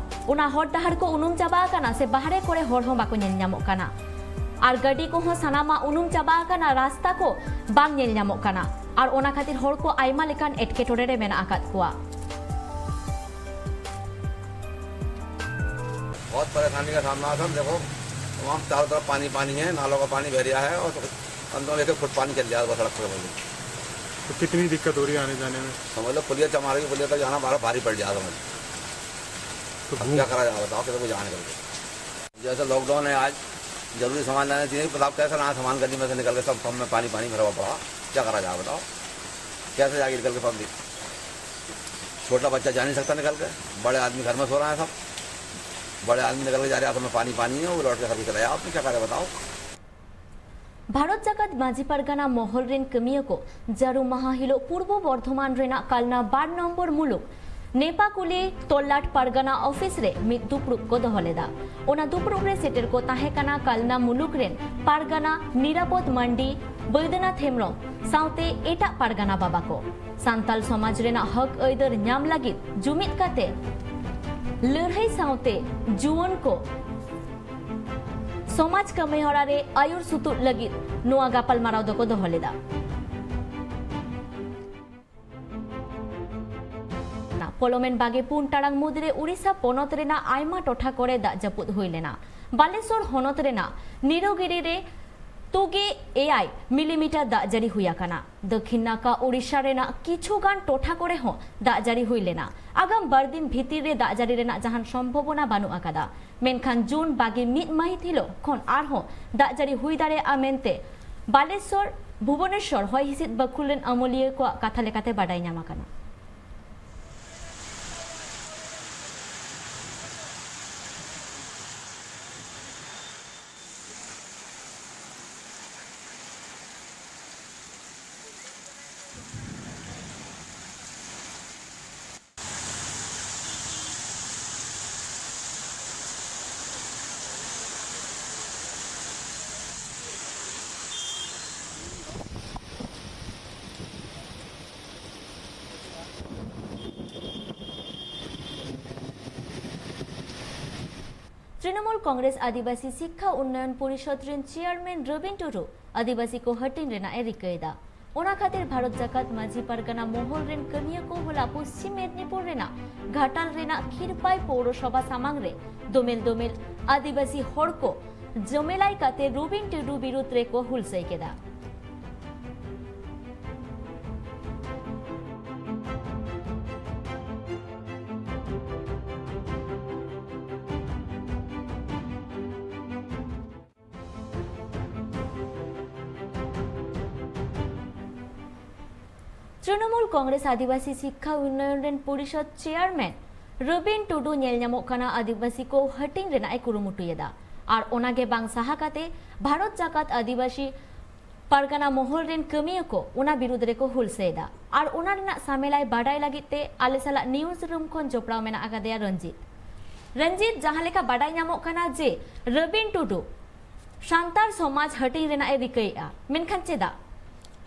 ᱚᱱᱟ ᱦᱚᱨ ᱰᱟᱦᱟᱨ ᱠᱚ ᱩᱱᱩᱢ ᱪᱟᱵᱟ ᱟᱠᱟᱱᱟ ᱥᱮ ᱵᱟᱦᱨᱮ ᱠᱚᱨᱮ ᱦᱚᱲ ᱦᱚᱸ ᱵᱟᱠᱚ ᱧᱮᱞ ᱧᱟᱢᱚᱜ ᱠᱟᱱᱟ᱾ ᱟᱨ ᱜᱟᱹᱰᱤ ᱠᱚᱦᱚᱸ ᱥᱟᱱᱟᱢᱟᱜ ᱩᱱᱩᱢ ᱪᱟᱵᱟ ᱟᱠᱟᱱᱟ, ᱨᱟᱥᱛᱟ ᱠᱚ ᱵᱟᱝ ᱧᱮᱞ ᱧᱟᱢᱚᱜ ᱠᱟᱱᱟ᱾ ᱟᱨ ᱚᱱᱟ ᱠᱷᱟᱹᱛᱤᱨ ᱦᱚᱲ ᱠᱚ ᱟᱭᱢᱟ ᱞᱮᱠᱟᱱ ᱮᱴᱠᱮᱴᱚᱬᱮ ᱨᱮ ᱢᱮᱱᱟᱜ ᱟᱠᱟᱫ ᱠᱚᱣᱟ᱾ बहुत परेशानी का सामना है सर। देखो, तमाम चारों तरफ पानी पानी है, नालों का पानी बह रहा है और कम से कम एक एक फुट पानी चल जाएगा सड़क पर। तो कितनी दिक्कत हो रही है आने जाने में? समझ लो, पुलिया चमारा की पुलिया तक जाना हमारा भारी पड़ जाएगा। समझ लो, तो अब क्या करा जाए बताओ, किसी को जाने करके। जैसे लॉकडाउन है आज, जरूरी सामान लाना चाहिए, पर आप कैसे लाना सामान गली में से निकल के, सब सब में पानी पानी भरा हुआ पड़ा, क्या करा जाए बताओ, कैसे जाएगी निकल के पब्लिक? छोटा बच्चा जा नहीं सकता निकल के, बड़े आदमी घर में सो रहे हैं सब, बड़े आदमी निकल के जा रहे हैं, सब में पानी पानी है, वो लौट के घर को चले जाओ, आप क्या करा बताओ? ᱵᱷᱟᱨᱚᱛ ᱡᱟᱠᱟᱛ ᱢᱟᱹᱡᱷᱤ ᱯᱟᱨᱜᱟᱱᱟ ᱢᱚᱦᱚᱞ ᱨᱮᱱ ᱠᱟᱹᱢᱤᱭᱟᱹ ᱠᱚ ᱡᱟᱹᱨᱩᱢ ᱢᱟᱦᱟ ᱦᱤᱞᱳᱜ ᱯᱩᱨᱵᱚ ᱵᱚᱨᱫᱷᱚᱢᱟᱱ ᱨᱮᱱᱟᱜ ᱠᱟᱞᱱᱟ ᱵᱟᱨ ᱱᱚᱢᱵᱚᱨ ᱢᱩᱞᱩᱠ ᱱᱮᱯᱟᱠᱩᱞᱤ ᱛᱚᱞᱞᱟᱴ ᱯᱟᱨᱜᱟᱱᱟ ᱚᱯᱷᱤᱥ ᱨᱮ ᱢᱤᱫ ᱫᱩᱯᱲᱩᱵ ᱠᱚ ᱫᱚᱦᱚ ᱞᱮᱫᱟ᱾ ᱚᱱᱟ ᱫᱩᱯᱲᱩᱵ ᱨᱮ ᱥᱮᱴᱮᱨ ᱠᱚ ᱛᱟᱦᱮᱸ ᱠᱟᱱᱟ ᱠᱟᱞᱱᱟ ᱢᱩᱞᱩᱠ ᱨᱮᱱ ᱯᱟᱨᱜᱟᱱᱟ ᱱᱤᱨᱟᱯᱚᱫ ᱢᱟᱱᱰᱤ, ᱵᱳᱭᱫᱚᱱᱟᱛᱷ ᱦᱮᱢᱵᱨᱚᱢ ᱥᱟᱶᱛᱮ ᱮᱴᱟᱜ ᱯᱟᱨᱜᱟᱱᱟ ᱵᱟᱵᱟ ᱠᱚ᱾ ᱥᱟᱱᱛᱟᱞ ᱥᱚᱢᱟᱡᱽ ᱨᱮᱱᱟᱜ ᱦᱚᱠ ᱟᱹᱭᱫᱟᱹᱨ ᱧᱟᱢ ᱞᱟᱹᱜᱤᱫ ᱡᱩᱢᱤᱫ ᱠᱟᱛᱮ ᱞᱟᱹᱲᱦᱟᱹᱭ ᱥᱟᱶᱛᱮ ᱡᱩᱣᱟᱹᱱ ᱠᱚ ᱥᱚᱢᱟᱡᱽ ᱠᱟᱹᱢᱤᱦᱚᱨᱟ ᱨᱮ ᱟᱹᱭᱩᱨ ᱥᱩᱛᱩᱜ ᱞᱟᱹᱜᱤᱫ ᱱᱚᱣᱟ ᱜᱟᱯᱟᱞᱢᱟᱨᱟᱣ ᱫᱚᱠᱚ ᱫᱚᱦᱚ ᱞᱮᱫᱟ᱾ ᱯᱚᱞᱚᱢᱮᱱ ᱵᱟᱜᱮ ᱯᱩᱱ ᱴᱟᱲᱟᱝ ᱢᱩᱫᱽᱨᱮ ᱩᱲᱤᱥᱥᱟ ᱯᱚᱱᱚᱛ ᱨᱮᱱᱟᱜ ᱟᱭᱢᱟ ᱴᱚᱴᱷᱟ ᱠᱚᱨᱮ ᱫᱟᱜ ᱡᱟᱹᱯᱩᱫ ᱦᱩᱭ ᱞᱮᱱᱟ᱾ ᱵᱟᱞᱮᱥᱚᱨ ᱦᱚᱱᱚᱛ ᱨᱮᱱᱟᱜ ᱱᱤᱨᱚᱜᱤᱨᱤ ᱨᱮ ᱛᱩᱜᱮ ᱮᱭᱟᱭ ᱢᱤᱞᱤᱢᱤᱴᱟᱨ ᱫᱟᱜ ᱡᱟᱹᱲᱤ ᱦᱩᱭ ᱟᱠᱟᱱᱟ᱾ ᱫᱟᱹᱠᱷᱤᱱ ᱱᱟᱠᱟ ᱳᱰᱤᱥᱟ ᱨᱮᱱᱟᱜ ᱠᱤᱪᱷᱩ ᱜᱟᱱ ᱴᱚᱴᱷᱟ ᱠᱚᱨᱮ ᱦᱚᱸ ᱫᱟᱜ ᱡᱟᱹᱲᱤ ᱦᱩᱭ ᱞᱮᱱᱟ᱾ ᱟᱜᱟᱢ ᱵᱟᱨ ᱫᱤᱱ ᱵᱷᱤᱛᱤᱨ ᱨᱮ ᱫᱟᱜ ᱡᱟᱹᱲᱤ ᱨᱮᱱᱟᱜ ᱡᱟᱦᱟᱱ ᱥᱚᱢᱵᱷᱚᱵᱚᱱᱟ ᱵᱟᱹᱱᱩᱜ ᱟᱠᱟᱫᱟ᱾ ᱢᱮᱱᱠᱷᱟᱱ ᱡᱩᱱ ᱵᱟᱜᱮ ᱢᱤᱫ ᱢᱟᱹᱦᱤᱛ ᱦᱤᱞᱳᱜ ᱠᱷᱚᱱ ᱟᱨᱦᱚᱸ ᱫᱟᱜ ᱡᱟᱹᱲᱤ ᱦᱩᱭ ᱫᱟᱲᱮᱭᱟᱜᱼᱟ ᱢᱮᱱᱛᱮ ᱵᱟᱞᱮᱥᱚᱨ ᱵᱷᱩᱵᱚᱱᱮᱥᱚᱨ ᱦᱚᱭ ᱦᱤᱸᱥᱤᱫ ᱵᱟᱹᱠᱷᱩᱞ ᱨᱮᱱ ᱟᱹᱢᱟᱹᱞᱤᱭᱟᱹ ᱠᱚᱣᱟᱜ ᱠᱟᱛᱷᱟ ᱞᱮᱠᱟᱛᱮ ᱵᱟᱰᱟᱭ ᱧᱟᱢ ᱟᱠᱟᱱᱟ᱾ ᱛᱨᱤᱱᱚᱢᱩᱞ ᱠᱚᱝᱜᱨᱮᱥ ᱟᱹᱫᱤᱵᱟᱹᱥᱤ ᱥᱤᱠᱠᱷᱟ ᱩᱱᱱᱚᱭᱚᱱ ᱯᱚᱨᱤᱥᱚᱫᱽ ᱨᱮᱱ ᱪᱮᱭᱟᱨᱢᱮᱱ ᱨᱚᱵᱤᱱ ᱴᱩᱰᱩ ᱟᱹᱫᱤᱵᱟᱹᱥᱤ ᱠᱚ ᱦᱟᱹᱴᱤᱧ ᱨᱮᱱᱟᱜ ᱮ ᱨᱤᱠᱟᱹᱭᱮᱫᱟ᱾ ᱚᱱᱟ ᱠᱷᱟᱹᱛᱤᱨ ᱵᱷᱟᱨᱚᱛ ᱡᱟᱠᱟᱛ ᱢᱟᱹᱡᱷᱤ ᱯᱟᱨᱜᱟᱱᱟ ᱢᱚᱦᱚᱞ ᱨᱮᱱ ᱠᱟᱹᱢᱤᱭᱟᱹ ᱠᱚ ᱦᱚᱞᱟ ᱯᱚᱥᱪᱤᱢ ᱢᱮᱫᱽᱱᱤᱯᱩᱨ ᱨᱮᱱᱟᱜ ᱜᱷᱟᱴᱟᱞ ᱨᱮᱱᱟᱜ ᱠᱷᱤᱨᱯᱟᱭ ᱯᱳᱣᱨᱚᱥᱚᱵᱷᱟ ᱥᱟᱢᱟᱝ ᱨᱮ ᱫᱚᱢᱮᱞ ᱫᱚᱢᱮᱞ ᱟᱹᱫᱤᱵᱟᱹᱥᱤ ᱦᱚᱲ ᱠᱚ ᱡᱚᱢᱮᱞᱟᱭ ᱠᱟᱛᱮ ᱨᱚᱵᱤᱱ ᱴᱩᱰᱩ ᱵᱤᱨᱩᱫᱽ ᱨᱮᱠᱚ ᱦᱩᱞᱥᱟᱹᱭ ᱠᱮᱫᱟ᱾ ᱛᱨᱤᱱᱚᱢᱩᱞ ᱠᱚᱝᱜᱨᱮᱥ ᱟᱹᱫᱤᱵᱟᱹᱥᱤ ᱥᱤᱠᱠᱷᱟ ᱩᱱᱱᱚᱭᱚᱱ ᱨᱮᱱ ᱯᱚᱨᱤᱥᱚᱫ ᱪᱮᱭᱟᱨᱢᱮᱱ ᱨᱚᱵᱤᱱ ᱴᱩᱰᱩ ᱧᱮᱞ ᱧᱟᱢᱚᱜ ᱠᱟᱱᱟ ᱟᱹᱫᱤᱵᱟᱹᱥᱤ ᱠᱚ ᱦᱟᱹᱴᱤᱧ ᱨᱮᱱᱟᱜ ᱮ ᱠᱩᱨᱩᱢᱩᱴᱩᱭᱮᱫᱟ᱾ ᱟᱨ ᱚᱱᱟᱜᱮ ᱵᱟᱝ ᱥᱟᱦᱟ ᱠᱟᱛᱮ ᱵᱷᱟᱨᱚᱛ ᱡᱟᱠᱟᱛ ᱟᱹᱫᱤᱵᱟᱹᱥᱤ ᱯᱟᱨᱜᱟᱱᱟ ᱢᱚᱦᱚᱞ ᱨᱮᱱ ᱠᱟᱹᱢᱤᱭᱟᱹ ᱠᱚ ᱚᱱᱟ ᱵᱤᱨᱩᱫᱽ ᱨᱮᱠᱚ ᱦᱩᱞᱥᱟᱹᱭᱮᱫᱟ᱾ ᱟᱨ ᱚᱱᱟ ᱨᱮᱱᱟᱜ ᱥᱟᱢᱮᱞᱟᱭ ᱵᱟᱰᱟᱭ ᱞᱟᱹᱜᱤᱫ ᱛᱮ ᱟᱞᱮ ᱥᱟᱞᱟᱜ ᱱᱤᱭᱩᱡᱽ ᱨᱩᱢ ᱠᱷᱚᱱ ᱡᱚᱯᱲᱟᱣ ᱢᱮᱱᱟᱜ ᱟᱠᱟᱫᱮᱭᱟ ᱨᱚᱧᱡᱤᱛ᱾ ᱨᱚᱧᱡᱤᱛ, ᱡᱟᱦᱟᱸ ᱞᱮᱠᱟ ᱵᱟᱰᱟᱭ ᱧᱟᱢᱚᱜ ᱠᱟᱱᱟ ᱡᱮ ᱨᱚᱵᱤᱱ ᱴᱩᱰᱩ ᱥᱟᱱᱛᱟᱲ ᱥᱚᱢᱟᱡᱽ ᱦᱟᱹᱴᱤᱧ ᱨᱮᱱᱟᱜ ᱮ ᱨᱤᱠᱟᱹᱭᱮᱫᱼᱟ, ᱢᱮᱱᱠᱷᱟᱱ ᱪᱮᱫᱟᱜ?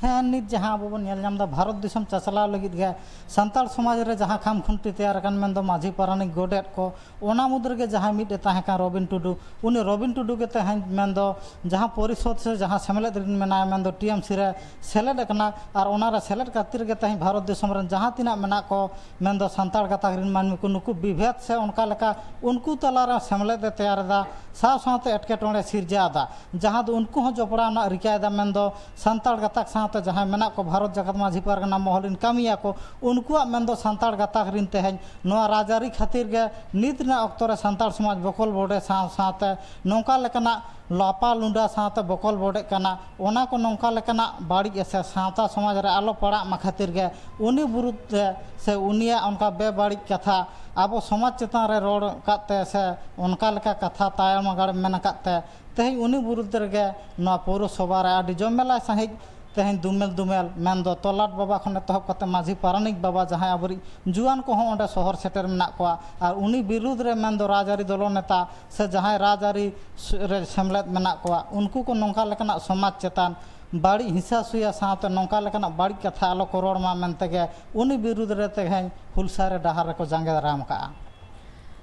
ᱦᱮᱸ, ᱱᱤᱛ ᱡᱟᱦᱟᱸ ᱟᱵᱚ ᱵᱚᱱ ᱧᱮᱞ ᱧᱟᱢ ᱮᱫᱟ, ᱵᱷᱟᱨᱚᱛ ᱫᱤᱥᱚᱢ ᱪᱟᱪᱞᱟᱣ ᱞᱟᱹᱜᱤᱫ ᱜᱮ ᱥᱟᱱᱛᱟᱲ ᱥᱚᱢᱟᱡᱽ ᱨᱮ ᱡᱟᱦᱟᱸ ᱠᱷᱟᱢ ᱠᱷᱩᱱᱴᱤ ᱛᱮᱭᱟᱨ ᱟᱠᱟᱱ, ᱢᱮᱱᱫᱚ ᱢᱟᱹᱡᱷᱤ ᱯᱟᱨᱟᱱᱤᱠ ᱜᱚᱰᱮᱛ ᱠᱚ, ᱚᱱᱟ ᱢᱩᱫᱽ ᱨᱮᱜᱮ ᱡᱟᱦᱟᱸᱭ ᱢᱤᱫ ᱮ ᱛᱟᱦᱮᱸ ᱠᱟᱱ ᱨᱚᱵᱤᱱ ᱴᱩᱰᱩ, ᱩᱱᱤ ᱨᱚᱵᱤᱱ ᱴᱩᱰᱩ ᱜᱮ ᱛᱮᱦᱮᱧ ᱢᱮᱱᱫᱚ ᱡᱟᱦᱟᱸ ᱯᱚᱨᱤᱥᱚᱫᱽ ᱥᱮ ᱡᱟᱦᱟᱸ ᱥᱮᱢᱞᱮᱫ ᱨᱮᱱ ᱢᱮᱱᱟᱭᱟ, ᱢᱮᱱᱫᱚ ᱴᱤ ᱮᱢ ᱥᱤ ᱨᱮ ᱥᱮᱞᱮᱫ ᱟᱠᱟᱱᱟ᱾ ᱟᱨ ᱚᱱᱟ ᱨᱮ ᱥᱮᱞᱮᱫ ᱠᱷᱟᱹᱛᱤᱨ ᱜᱮ ᱛᱮᱦᱮᱧ ᱵᱷᱟᱨᱚᱛ ᱫᱤᱥᱚᱢ ᱨᱮᱱ ᱡᱟᱦᱟᱸ ᱛᱤᱱᱟᱹᱜ ᱢᱮᱱᱟᱜ ᱠᱚ, ᱢᱮᱱᱫᱚ ᱥᱟᱱᱛᱟᱲ ᱜᱟᱛᱟᱠ ᱨᱮᱱ ᱢᱟᱹᱱᱢᱤ ᱠᱚ, ᱱᱩᱠᱩ ᱵᱤᱵᱷᱮᱫ ᱥᱮ ᱚᱱᱠᱟ ᱞᱮᱠᱟ ᱩᱱᱠᱩ ᱛᱟᱞᱟᱨᱮ ᱥᱮᱢᱞᱮᱫ ᱮ ᱛᱮᱭᱟᱨ ᱮᱫᱟ, ᱥᱟᱶ ᱥᱟᱶᱛᱮ ᱮᱴᱠᱮᱴᱚᱬᱮ ᱥᱤᱨᱡᱟᱹᱣ ᱮᱫᱟ, ᱡᱟᱦᱟᱸ ᱫᱚ ᱩᱱᱠᱩ ᱦᱚᱸ ᱡᱚᱯᱲᱟᱣ ᱨᱮᱱᱟᱜ ᱨᱤᱠᱟᱹᱭᱮᱫᱟ᱾ ᱢᱮᱱᱫᱚ ᱥᱟᱱᱛᱟᱲ ᱜᱟᱛᱟᱠ ᱥᱟᱶᱛᱮ ᱡᱟᱦᱟᱸᱭ ᱢᱮᱱᱟᱜ ᱠᱚ, ᱵᱷᱟᱨᱚᱛ ᱡᱟᱠᱟᱛ ᱢᱟᱹᱡᱷᱤ ᱯᱟᱨᱜᱟᱱᱟ ᱢᱚᱦᱚᱞ ᱨᱮᱱ ᱠᱟᱹᱢᱤᱭᱟᱹ ᱠᱚ, ᱩᱱᱠᱩᱣᱟᱜ ᱢᱮᱱᱫᱚ ᱥᱟᱱᱛᱟᱲ ᱜᱟᱛᱟᱠ ᱨᱮᱱ ᱛᱮᱦᱮᱧ ᱱᱚᱣᱟ ᱨᱟᱡᱽᱟᱹᱨᱤ ᱠᱷᱟᱹᱛᱤᱨ ᱜᱮ ᱱᱤᱛ ᱨᱮᱱᱟᱜ ᱚᱠᱛᱚ ᱨᱮ ᱥᱟᱱᱛᱟᱲ ᱥᱚᱢᱟᱡᱽ ᱵᱚᱠᱚᱞ ᱵᱚᱰᱮ ᱥᱟᱶ ᱥᱟᱶᱛᱮ ᱱᱚᱝᱠᱟ ᱞᱮᱠᱟᱱᱟᱜ ᱞᱟᱯᱟ ᱞᱩᱸᱰᱟ ᱥᱟᱶᱛᱮ ᱵᱚᱠᱚᱞ ᱵᱚᱰᱮᱜ ᱠᱟᱱᱟ᱾ ᱚᱱᱟ ᱠᱚ ᱱᱚᱝᱠᱟ ᱞᱮᱠᱟᱱᱟᱜ ᱵᱟᱹᱲᱤᱡ ᱮᱥᱮᱨ ᱥᱟᱶᱛᱟ ᱥᱚᱢᱟᱡᱽ ᱨᱮ ᱟᱞᱚ ᱯᱟᱲᱟᱜ ᱢᱟ ᱠᱷᱟᱹᱛᱤᱨ ᱜᱮ ᱩᱱᱤ ᱵᱤᱨᱩᱫᱽ ᱛᱮ ᱥᱮ ᱩᱱᱤᱭᱟᱜ ᱚᱱᱠᱟ ᱵᱮᱵᱟᱹᱲᱤᱡ ᱠᱟᱛᱷᱟ ᱟᱵᱚ ᱥᱚᱢᱟᱡᱽ ᱪᱮᱛᱟᱱ ᱨᱮ ᱨᱚᱲ ᱟᱠᱟᱫ ᱛᱮ ᱥᱮ ᱚᱱᱠᱟ ᱞᱮᱠᱟ ᱠᱟᱛᱷᱟ ᱛᱟᱭᱚᱢ ᱟᱜᱟᱲ ᱢᱮᱱ ᱟᱠᱟᱫ ᱛᱮ ᱛᱮᱦᱮᱧ ᱩᱱᱤ ᱵᱤᱨᱩᱫᱽ ᱨᱮᱜᱮ ᱱᱚᱣᱟ ᱯᱳᱣᱨᱚᱥᱚᱵᱷᱟ ᱨᱮ ᱟᱹᱰᱤ ᱡᱚᱢᱮᱞᱟᱭ ᱥᱟᱺᱦᱤᱡ ᱛᱮᱦᱮᱧ ᱫᱩᱢᱮᱞ ᱫᱩᱢᱮᱞ, ᱢᱮᱱᱫᱚ ᱛᱚᱞᱟᱴ ᱵᱟᱵᱟ ᱠᱷᱚᱱ ᱮᱛᱚᱦᱚᱵ ᱠᱟᱛᱮ ᱢᱟᱹᱡᱷᱤ ᱯᱟᱨᱟᱱᱤᱠ ᱵᱟᱵᱟ, ᱡᱟᱦᱟᱸᱭ ᱟᱵᱚᱨᱤᱡ ᱡᱩᱣᱟᱹᱱ ᱠᱚᱦᱚᱸ ᱚᱸᱰᱮ ᱥᱚᱦᱚᱨ ᱥᱮᱴᱮᱨ ᱢᱮᱱᱟᱜ ᱠᱚᱣᱟ, ᱟᱨ ᱩᱱᱤ ᱵᱤᱨᱩᱫᱽ ᱨᱮ ᱢᱮᱱᱫᱚ ᱨᱟᱡᱽᱟᱹᱨᱤ ᱫᱚᱞᱚᱱ ᱱᱮᱛᱟ ᱥᱮ ᱡᱟᱦᱟᱸᱭ ᱨᱟᱡᱽᱟᱹᱨᱤ ᱥ-, ᱨᱮ ᱥᱮᱢᱞᱮᱫ ᱢᱮᱱᱟᱜ ᱠᱚᱣᱟ, ᱩᱱᱠᱩ ᱠᱚ ᱱᱚᱝᱠᱟ ᱞᱮᱠᱟᱱᱟᱜ ᱥᱚᱢᱟᱡᱽ ᱪᱮᱛᱟᱱ ᱵᱟᱹᱲᱤᱡ ᱦᱤᱸᱥᱟᱹ ᱥᱩᱭᱟᱹ ᱥᱟᱶᱛᱮ ᱱᱚᱝᱠᱟ ᱞᱮᱠᱟᱱᱟᱜ ᱵᱟᱹᱲᱤᱡ ᱠᱟᱛᱷᱟ ᱟᱞᱚ ᱠᱚ ᱨᱚᱲ ᱢᱟ ᱢᱮᱱᱛᱮ ᱜᱮ ᱩᱱᱤ ᱵᱤᱨᱩᱫᱽ ᱨᱮ ᱛᱮᱦᱮᱧ ᱦᱩᱞᱥᱟᱹᱭ ᱨᱮ ᱰᱟᱦᱟᱨ ᱨᱮᱠᱚ ᱡᱟᱸᱜᱮ ᱫᱟᱨᱟᱢ ᱟᱠᱟᱫᱼᱟ᱾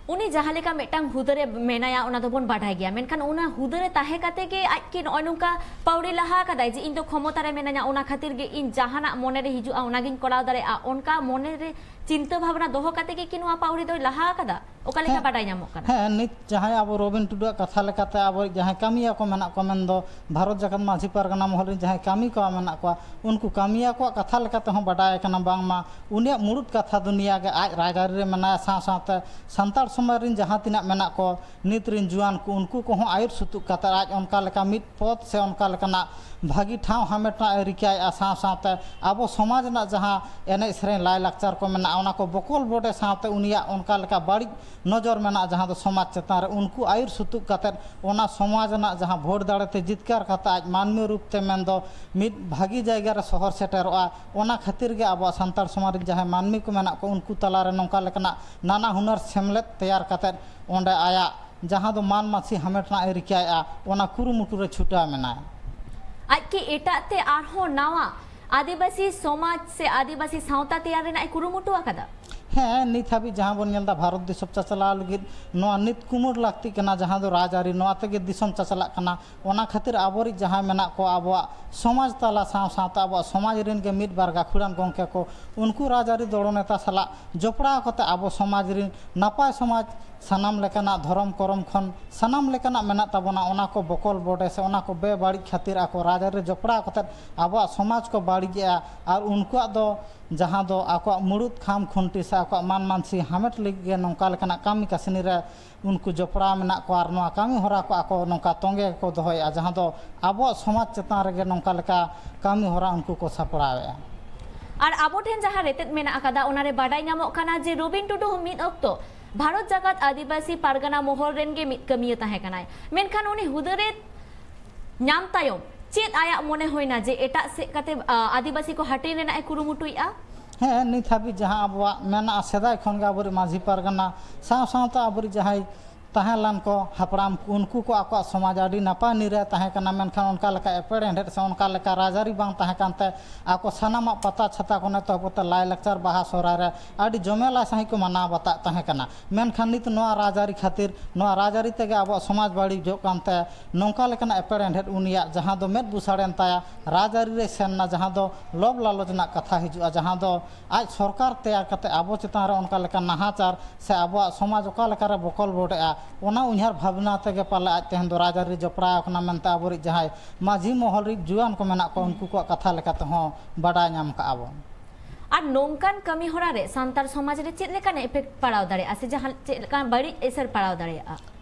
ᱩᱱᱤ ᱡᱟᱦᱟᱸ ᱞᱮᱠᱟ ᱢᱤᱫᱴᱟᱝ ᱦᱩᱫᱟᱹ ᱨᱮ ᱢᱮᱱᱟᱭᱟ, ᱚᱱᱟ ᱫᱚᱵᱚᱱ ᱵᱟᱰᱟᱭ ᱜᱮᱭᱟ, ᱢᱮᱱᱠᱷᱟᱱ ᱚᱱᱟ ᱦᱩᱫᱟᱹ ᱨᱮ ᱛᱟᱦᱮᱸ ᱠᱟᱛᱮ ᱜᱮ ᱟᱡ ᱠᱤ ᱱᱚᱜᱼᱚᱭ ᱱᱚᱝᱠᱟ ᱯᱟᱹᱣᱲᱤ ᱞᱟᱦᱟ ᱟᱠᱟᱫᱟᱭ ᱡᱮ ᱤᱧ ᱫᱚ ᱠᱷᱚᱢᱚᱛᱟ ᱨᱮ ᱢᱮᱱᱟᱧᱟ, ᱚᱱᱟ ᱠᱷᱟᱹᱛᱤᱨ ᱜᱮ ᱤᱧ ᱡᱟᱦᱟᱱᱟᱜ ᱢᱚᱱᱮ ᱨᱮ ᱦᱤᱡᱩᱜᱼᱟ, ᱚᱱᱟᱜᱤᱧ ᱠᱚᱨᱟᱣ ᱫᱟᱲᱮᱭᱟᱜᱼᱟ, ᱚᱱᱠᱟ ᱢᱚᱱᱮ ᱨᱮ ᱪᱤᱱᱛᱟᱹ ᱵᱷᱟᱵᱽᱱᱟ ᱫᱚᱦᱚ ᱠᱟᱛᱮ ᱜᱮ ᱠᱤ ᱱᱚᱣᱟ ᱯᱟᱹᱣᱲᱤ ᱫᱚᱭ ᱞᱟᱦᱟ ᱟᱠᱟᱫᱟ? ᱚᱠᱟ ᱞᱮᱠᱟ ᱦᱮᱸ, ᱵᱟᱰᱟᱭ ᱧᱟᱢᱚᱜ ᱠᱟᱱᱟ? ᱦᱮᱸ, ᱱᱤᱛ ᱡᱟᱦᱟᱸᱭ ᱟᱵᱚ ᱨᱚᱵᱤᱱ ᱴᱩᱰᱩᱣᱟᱜ ᱠᱟᱛᱷᱟ ᱞᱮᱠᱟᱛᱮ ᱟᱵᱚ ᱡᱟᱦᱟᱸᱭ ᱠᱟᱹᱢᱤᱭᱟᱹ ᱠᱚ ᱢᱮᱱᱟᱜ ᱠᱚᱣᱟ, ᱢᱮᱱᱫᱚ ᱵᱷᱟᱨᱚᱛ ᱡᱟᱠᱟᱛ ᱢᱟᱹᱡᱷᱤ ᱯᱟᱨᱜᱟᱱᱟ ᱢᱚᱦᱚᱞ ᱨᱮᱱ ᱡᱟᱦᱟᱸᱭ ᱠᱟᱹᱢᱤ ᱠᱚ ᱢᱮᱱᱟᱜ ᱠᱚᱣᱟ, ᱩᱱᱠᱩ ᱠᱟᱹᱢᱤᱭᱟᱹ ᱠᱚᱣᱟᱜ ᱠᱟᱛᱷᱟ ᱞᱮᱠᱟᱛᱮ ᱦᱚᱸ ᱵᱟᱰᱟᱭ ᱠᱟᱱᱟ ᱵᱟᱝᱢᱟ ᱩᱱᱤᱭᱟᱜ ᱢᱩᱲᱩᱫ ᱠᱟᱛᱷᱟ ᱫᱚ ᱱᱤᱭᱟᱹ ᱜᱮ, ᱟᱡ ᱨᱟᱡᱽᱟᱹᱨᱤ ᱨᱮ ᱢᱮᱱᱟᱭᱟ, ᱥᱟᱶ ᱥᱟᱶᱛᱮ ᱥᱟᱱᱛᱟᱲ ᱥᱚᱢᱟᱡᱽ ᱨᱮᱱ ᱡᱟᱦᱟᱸ ᱛᱤᱱᱟᱹᱜ ᱢᱮᱱᱟᱜ ᱠᱚ, ᱱᱤᱛ ᱨᱮᱱ ᱡᱩᱣᱟᱹᱱ ᱠᱚ, ᱩᱱᱠᱩ ᱠᱚᱦᱚᱸ ᱟᱹᱭᱩᱨ ᱥᱩᱛᱩᱜ ᱠᱟᱛᱮ ᱟᱡ ᱚᱱᱠᱟ ᱞᱮᱠᱟ ᱢᱤᱫ ᱯᱚᱫᱽ ᱥᱮ ᱚᱱᱠᱟ ᱞᱮᱠᱟᱱᱟᱜ ᱵᱷᱟᱹᱜᱤ ᱴᱷᱟᱶ ᱦᱟᱢᱮᱴ ᱨᱮᱱᱟᱜ ᱮ ᱨᱤᱠᱟᱹᱭᱮᱫᱼᱟ᱾ ᱥᱟᱶ ᱥᱟᱶᱛᱮ ᱟᱵᱚ ᱥᱚᱢᱟᱡᱽ ᱨᱮᱱᱟᱜ ᱡᱟᱦᱟᱸ ᱮᱱᱮᱡ ᱥᱮᱨᱮᱧ ᱞᱟᱭᱼᱞᱟᱠᱪᱟᱨ ᱠᱚ ᱢᱮᱱᱟᱜᱼᱟ, ᱚᱱᱟ ᱠᱚ ᱵᱚᱠᱚᱞ ᱵᱚᱰᱮ ᱥᱟᱶᱛᱮ ᱩᱱᱤᱭᱟᱜ ᱚᱱᱠᱟ ᱞᱮᱠᱟ ᱵᱟᱹᱲᱤᱡ ᱱᱚᱡᱚᱨ ᱢᱮᱱᱟᱜᱼᱟ, ᱡᱟᱦᱟᱸ ᱫᱚ ᱥᱚᱢᱟᱡᱽ ᱪᱮᱛᱟᱱ ᱨᱮ, ᱩᱱᱠᱩ ᱟᱹᱭᱩᱨ ᱥᱩᱛᱩᱜ ᱠᱟᱛᱮ ᱚᱱᱟ ᱥᱚᱢᱟᱡᱽ ᱨᱮᱱᱟᱜ ᱡᱟᱦᱟᱸ ᱵᱷᱳᱴ ᱫᱟᱲᱮ ᱛᱮ ᱡᱤᱛᱠᱟᱹᱨ ᱠᱟᱛᱮ ᱟᱡ ᱢᱟᱹᱱᱢᱤ ᱨᱩᱯ ᱛᱮ ᱢᱮᱱᱫᱚ ᱢᱤᱫ ᱵᱷᱟᱹᱜᱤ ᱡᱟᱭᱜᱟ ᱨᱮ ᱥᱚᱦᱚᱨ ᱥᱮᱴᱮᱨᱚᱜᱼᱟ᱾ ᱚᱱᱟ ᱠᱷᱟᱹᱛᱤᱨ ᱜᱮ ᱟᱵᱚᱣᱟᱜ ᱥᱟᱱᱛᱟᱲ ᱥᱚᱢᱟᱡᱽ ᱨᱮᱱ ᱡᱟᱦᱟᱸᱭ ᱢᱟᱹᱱᱢᱤ ᱠᱚ ᱢᱮᱱᱟᱜ ᱠᱚ, ᱩᱱᱠᱩ ᱛᱟᱞᱟᱨᱮ ᱱᱚᱝᱠᱟ ᱞᱮᱠᱟᱱᱟᱜ ᱱᱟᱱᱟ ᱦᱩᱱᱟᱹᱨ ᱥᱮᱢᱞᱮᱫ ᱛᱮᱭᱟᱨ ᱠᱟᱛᱮ ᱚᱸᱰᱮ ᱟᱭᱟᱜ ᱡᱟᱦᱟᱸ ᱫᱚ ᱢᱟᱹᱱ ᱢᱟᱹᱥᱤ ᱦᱟᱢᱮᱴ ᱨᱮᱱᱟᱜ ᱮ ᱨᱤᱠᱟᱹᱭᱮᱫᱼᱟ, ᱚᱱᱟ ᱠᱩᱨᱩᱢᱩᱴᱩ ᱨᱮ ᱪᱷᱩᱴᱟᱹᱣ ᱢᱮᱱᱟᱭᱟ᱾ ᱟᱡ ᱠᱤ ᱮᱴᱟᱜ ᱛᱮ ᱟᱨᱦᱚᱸ ᱱᱟᱣᱟ ᱟᱹᱫᱤᱵᱟᱹᱥᱤ ᱥᱚᱢᱟᱡᱽ ᱥᱮ ᱟᱹᱫᱤᱵᱟᱹᱥᱤ ᱥᱟᱶᱛᱟ ᱛᱮᱭᱟᱨ ᱨᱮᱱᱟᱜ ᱮ ᱠᱩᱨᱩᱢᱩᱴᱩ ᱟᱠᱟᱫᱟ? ᱦᱮᱸ, ᱱᱤᱛ ᱦᱟᱹᱵᱤᱡ ᱡᱟᱦᱟᱸ ᱵᱚᱱ ᱧᱮᱞ ᱮᱫᱟ, ᱵᱷᱟᱨᱚᱛ ᱫᱤᱥᱚᱢ ᱪᱟᱪᱞᱟᱣ ᱞᱟᱹᱜᱤᱫ ᱱᱚᱣᱟ ᱱᱤᱛ ᱠᱩᱢᱩᱴ ᱞᱟᱹᱠᱛᱤᱜ ᱠᱟᱱᱟ, ᱡᱟᱦᱟᱸ ᱫᱚ ᱨᱟᱡᱽᱟᱹᱨᱤ, ᱱᱚᱣᱟ ᱛᱮᱜᱮ ᱫᱤᱥᱚᱢ ᱪᱟᱪᱞᱟᱜ ᱠᱟᱱᱟ᱾ ᱚᱱᱟ ᱠᱷᱟᱹᱛᱤᱨ ᱟᱵᱚᱨᱤᱡ ᱡᱟᱦᱟᱸᱭ ᱢᱮᱱᱟᱜ ᱠᱚ, ᱟᱵᱚᱣᱟᱜ ᱥᱚᱢᱟᱡᱽ ᱛᱟᱞᱟ ᱥᱟᱶ ᱥᱟᱶᱛᱮ ᱟᱵᱚᱣᱟᱜ ᱥᱚᱢᱟᱡᱽ ᱨᱮᱱ ᱜᱮ ᱢᱤᱫ ᱵᱟᱨ ᱜᱟᱹᱠᱷᱩᱲᱟᱱ ᱜᱚᱢᱠᱮ ᱠᱚ, ᱩᱱᱠᱩ ᱨᱟᱡᱽᱟᱹᱨᱤ ᱫᱚᱲᱚ ᱱᱮᱛᱟ ᱥᱟᱞᱟᱜ ᱡᱚᱯᱲᱟᱣ ᱠᱟᱛᱮ ᱟᱵᱚ ᱥᱚᱢᱟᱡᱽ ᱨᱮᱱ ᱱᱟᱯᱟᱭ ᱥᱚᱢᱟᱡᱽ, ᱥᱟᱱᱟᱢ ᱞᱮᱠᱟᱱᱟᱜ ᱫᱷᱚᱨᱚᱢ ᱠᱚᱨᱚᱢ ᱠᱷᱚᱱ ᱥᱟᱱᱟᱢ ᱞᱮᱠᱟᱱᱟᱜ ᱢᱮᱱᱟᱜ ᱛᱟᱵᱚᱱᱟ, ᱚᱱᱟ ᱠᱚ ᱵᱚᱠᱚᱞ ᱵᱚᱰᱮ ᱥᱮ ᱚᱱᱟ ᱠᱚ ᱵᱮᱵᱟᱹᱲᱤᱡ ᱠᱷᱟᱹᱛᱤᱨ ᱟᱠᱚ ᱨᱟᱡᱽᱟᱹᱨᱤ ᱨᱮ ᱡᱚᱯᱲᱟᱣ ᱠᱟᱛᱮ ᱟᱵᱚᱣᱟᱜ ᱥᱚᱢᱟᱡᱽ ᱠᱚ ᱵᱟᱹᱲᱤᱡᱮᱜᱼᱟ᱾ ᱟᱨ ᱩᱱᱠᱩᱣᱟᱜ ᱫᱚ ᱡᱟᱦᱟᱸ ᱫᱚ ᱟᱠᱚᱣᱟᱜ ᱢᱩᱲᱩᱫ ᱠᱷᱟᱢ ᱠᱷᱩᱱᱴᱤ ᱥᱮ ᱟᱠᱚᱣᱟᱜ ᱢᱟᱹᱱ ᱢᱟᱹᱱᱥᱤ ᱦᱟᱢᱮᱴ ᱞᱟᱹᱜᱤᱫ ᱜᱮ ᱱᱚᱝᱠᱟ ᱞᱮᱠᱟᱱᱟᱜ ᱠᱟᱹᱢᱤ ᱠᱟᱹᱥᱱᱤ ᱨᱮ ᱩᱱᱠᱩ ᱡᱚᱯᱲᱟᱣ ᱢᱮᱱᱟᱜ ᱠᱚᱣᱟ ᱟᱨ ᱱᱚᱣᱟ ᱠᱟᱹᱢᱤ ᱦᱚᱨᱟ ᱠᱚ ᱟᱠᱚ ᱱᱚᱝᱠᱟ ᱛᱚᱸᱜᱮ ᱜᱮᱠᱚ ᱫᱚᱦᱚᱭᱮᱫᱼᱟ, ᱡᱟᱦᱟᱸ ᱫᱚ ᱟᱵᱚᱣᱟᱜ ᱥᱚᱢᱟᱡᱽ ᱪᱮᱛᱟᱱ ᱨᱮᱜᱮ ᱱᱚᱝᱠᱟ ᱞᱮᱠᱟ ᱠᱟᱹᱢᱤ ᱦᱚᱨᱟ ᱩᱱᱠᱩ ᱠᱚ ᱥᱟᱯᱲᱟᱣᱮᱫᱼᱟ᱾ ᱟᱨ ᱟᱵᱚ ᱴᱷᱮᱱ ᱡᱟᱦᱟᱸ ᱨᱮᱛᱮᱫ ᱢᱮᱱᱟᱜ ᱟᱠᱟᱫᱟ, ᱚᱱᱟᱨᱮ ᱵᱟᱰᱟᱭ ᱧᱟᱢᱚᱜ ᱠᱟᱱᱟ ᱡᱮ ᱨᱚᱵᱤᱱ ᱴᱩᱰᱩ ᱦᱚᱸ ᱢᱤᱫ ᱚᱠᱛᱚ ᱵᱷᱟᱨᱚᱛ ᱡᱟᱠᱟᱛ ᱟᱹᱫᱤᱵᱟᱹᱥᱤ ᱯᱟᱨᱜᱟᱱᱟ ᱢᱚᱦᱚᱞ ᱨᱮᱱ ᱜᱮ ᱢᱤᱫ ᱠᱟᱹᱢᱤᱭᱟᱹ ᱛᱟᱦᱮᱸ ᱠᱟᱱᱟᱭ, ᱢᱮᱱᱠᱷᱟᱱ ᱩᱱᱤ ᱦᱩᱫᱟᱹ ᱨᱮ ᱧᱟᱢ ᱛᱟᱭᱚᱢ ᱪᱮᱫ ᱟᱭᱟᱜ ᱢᱚᱱᱮ ᱦᱩᱭᱱᱟ ᱡᱮ ᱮᱴᱟᱜ ᱥᱮᱫ ᱠᱟᱛᱮ, ᱟ, ᱟᱹᱫᱤᱵᱟᱹᱥᱤ ᱠᱚ ᱦᱟᱹᱴᱤᱧ ᱨᱮᱱᱟᱜ ᱮ ᱠᱩᱨᱩᱢᱩᱴᱩᱭᱮᱫᱼᱟ? ᱦᱮᱸ, ᱱᱤᱛ ᱦᱟᱹᱵᱤᱡ ᱡᱟᱦᱟᱸ ᱟᱵᱚᱣᱟᱜ ᱢᱮᱱᱟᱜᱼᱟ, ᱥᱮᱫᱟᱭ ᱠᱷᱚᱱ ᱜᱮ ᱟᱵᱚᱨᱮᱱ ᱢᱟᱹᱡᱷᱤ ᱯᱟᱨᱜᱟᱱᱟ ᱥᱟᱶ ᱥᱟᱶᱛᱮ ᱟᱵᱚᱨᱮᱱ ᱡᱟᱦᱟᱸᱭ ᱛᱟᱦᱮᱸ ᱞᱮᱱ ᱠᱚ ᱦᱟᱯᱲᱟᱢ, ᱩᱱᱠᱩ ᱠᱚ ᱟᱠᱚᱣᱟᱜ ᱥᱚᱢᱟᱡᱽ ᱟᱹᱰᱤ ᱱᱟᱯᱟᱭ ᱱᱤᱨᱟᱭ ᱛᱟᱦᱮᱸ ᱠᱟᱱᱟ, ᱢᱮᱱᱠᱷᱟᱱ ᱚᱱᱠᱟ ᱞᱮᱠᱟ ᱮᱯᱮᱨᱦᱮᱸᱰᱮᱫ ᱥᱮ ᱚᱱᱠᱟ ᱞᱮᱠᱟ ᱨᱟᱡᱽᱟᱹᱨᱤ ᱵᱟᱝ ᱛᱟᱦᱮᱸ ᱠᱟᱱᱛᱮ ᱟᱠᱚ ᱥᱟᱱᱟᱢᱟᱜ ᱯᱟᱛᱟ ᱪᱷᱟᱛᱟ ᱠᱷᱚᱱ ᱮᱛᱚᱦᱚᱵ ᱠᱟᱛᱮ ᱞᱟᱭᱼᱞᱟᱠᱪᱟᱨ ᱵᱟᱦᱟ ᱥᱚᱦᱨᱟᱭ ᱨᱮ ᱟᱹᱰᱤ ᱡᱚᱢᱮᱞᱟᱭ ᱥᱟᱺᱦᱤᱡ ᱠᱚ ᱢᱟᱱᱟᱣ ᱵᱟᱛᱟᱜ ᱛᱟᱦᱮᱸ ᱠᱟᱱᱟ᱾ ᱢᱮᱱᱠᱷᱟᱱ ᱱᱤᱛ ᱱᱚᱣᱟ ᱨᱟᱡᱽᱟᱹᱨᱤ ᱠᱷᱟᱹᱛᱤᱨ, ᱱᱚᱣᱟ ᱨᱟᱡᱽᱟᱹᱨᱤ ᱛᱮᱜᱮ ᱟᱵᱚᱣᱟᱜ ᱥᱚᱢᱟᱡᱽ ᱵᱟᱹᱲᱤᱡᱚᱜ ᱠᱟᱱᱛᱮ ᱱᱚᱝᱠᱟ ᱞᱮᱠᱟᱱᱟᱜ ᱮᱯᱮᱨᱦᱮᱸᱰᱮᱫ ᱩᱱᱤᱭᱟᱜ ᱡᱟᱦᱟᱸ ᱫᱚ ᱢᱮᱫ ᱵᱩᱥᱟᱹᱲᱮᱱ ᱛᱟᱭᱟ, ᱨᱟᱡᱽᱟᱹᱨᱤ ᱨᱮ ᱥᱮᱱ ᱮᱱᱟ, ᱡᱟᱦᱟᱸ ᱫᱚ ᱞᱚᱵᱽ ᱞᱟᱞᱚᱪ ᱨᱮᱱᱟᱜ ᱠᱟᱛᱷᱟ ᱦᱤᱡᱩᱜᱼᱟ, ᱡᱟᱦᱟᱸ ᱫᱚ ᱟᱡ ᱥᱚᱨᱠᱟᱨ ᱛᱮᱭᱟᱨ ᱠᱟᱛᱮ ᱟᱵᱚ ᱪᱮᱛᱟᱱ ᱨᱮ ᱚᱱᱠᱟ ᱞᱮᱠᱟ ᱱᱟᱦᱟᱪᱟᱨ ᱥᱮ ᱟᱵᱚᱣᱟᱜ ᱥᱚᱢᱟᱡᱽ ᱚᱠᱟ ᱞᱮᱠᱟᱨᱮ ᱵᱚᱠᱚᱞ ᱵᱚᱰᱮᱜᱼᱟ, ᱚᱱᱟ ᱩᱭᱦᱟᱹᱨ ᱵᱷᱟᱵᱽᱱᱟ ᱛᱮᱜᱮ ᱯᱟᱞᱮ ᱟᱡ ᱛᱮᱦᱮᱧ ᱫᱚ ᱨᱟᱡᱽᱟᱹᱨᱤ ᱨᱮ ᱡᱚᱯᱲᱟᱣ ᱟᱠᱟᱱᱟ ᱢᱮᱱᱛᱮ ᱟᱵᱚᱨᱤᱡ ᱡᱟᱦᱟᱸᱭ ᱢᱟᱹᱡᱷᱤ ᱢᱚᱦᱚᱞ ᱨᱤᱡ ᱡᱩᱣᱟᱹᱱ ᱠᱚ ᱢᱮᱱᱟᱜ ᱠᱚᱣᱟ, ᱩᱱᱠᱩ ᱠᱚᱣᱟᱜ ᱠᱟᱛᱷᱟ ᱞᱮᱠᱟ ᱛᱮᱦᱚᱸ ᱵᱟᱰᱟᱭ ᱧᱟᱢ ᱠᱟᱜᱼᱟ ᱵᱚᱱ᱾ ᱟᱨ ᱱᱚᱝᱠᱟᱱ ᱠᱟᱹᱢᱤ ᱦᱚᱨᱟ ᱨᱮ ᱥᱟᱱᱛᱟᱲ ᱥᱚᱢᱟᱡᱽ ᱨᱮ ᱪᱮᱫ ᱞᱮᱠᱟᱱ ᱮᱯᱷᱮᱠᱴ ᱯᱟᱲᱟᱣ ᱫᱟᱲᱮᱭᱟᱜᱼᱟ ᱥᱮ ᱡᱟᱦᱟᱸ ᱪᱮᱫ ᱞᱮᱠᱟᱱ ᱵᱟᱹᱲᱤᱡ ᱮᱥᱮᱨ ᱯᱟᱲᱟᱣ ᱫᱟᱲᱮᱭᱟᱜᱼᱟ?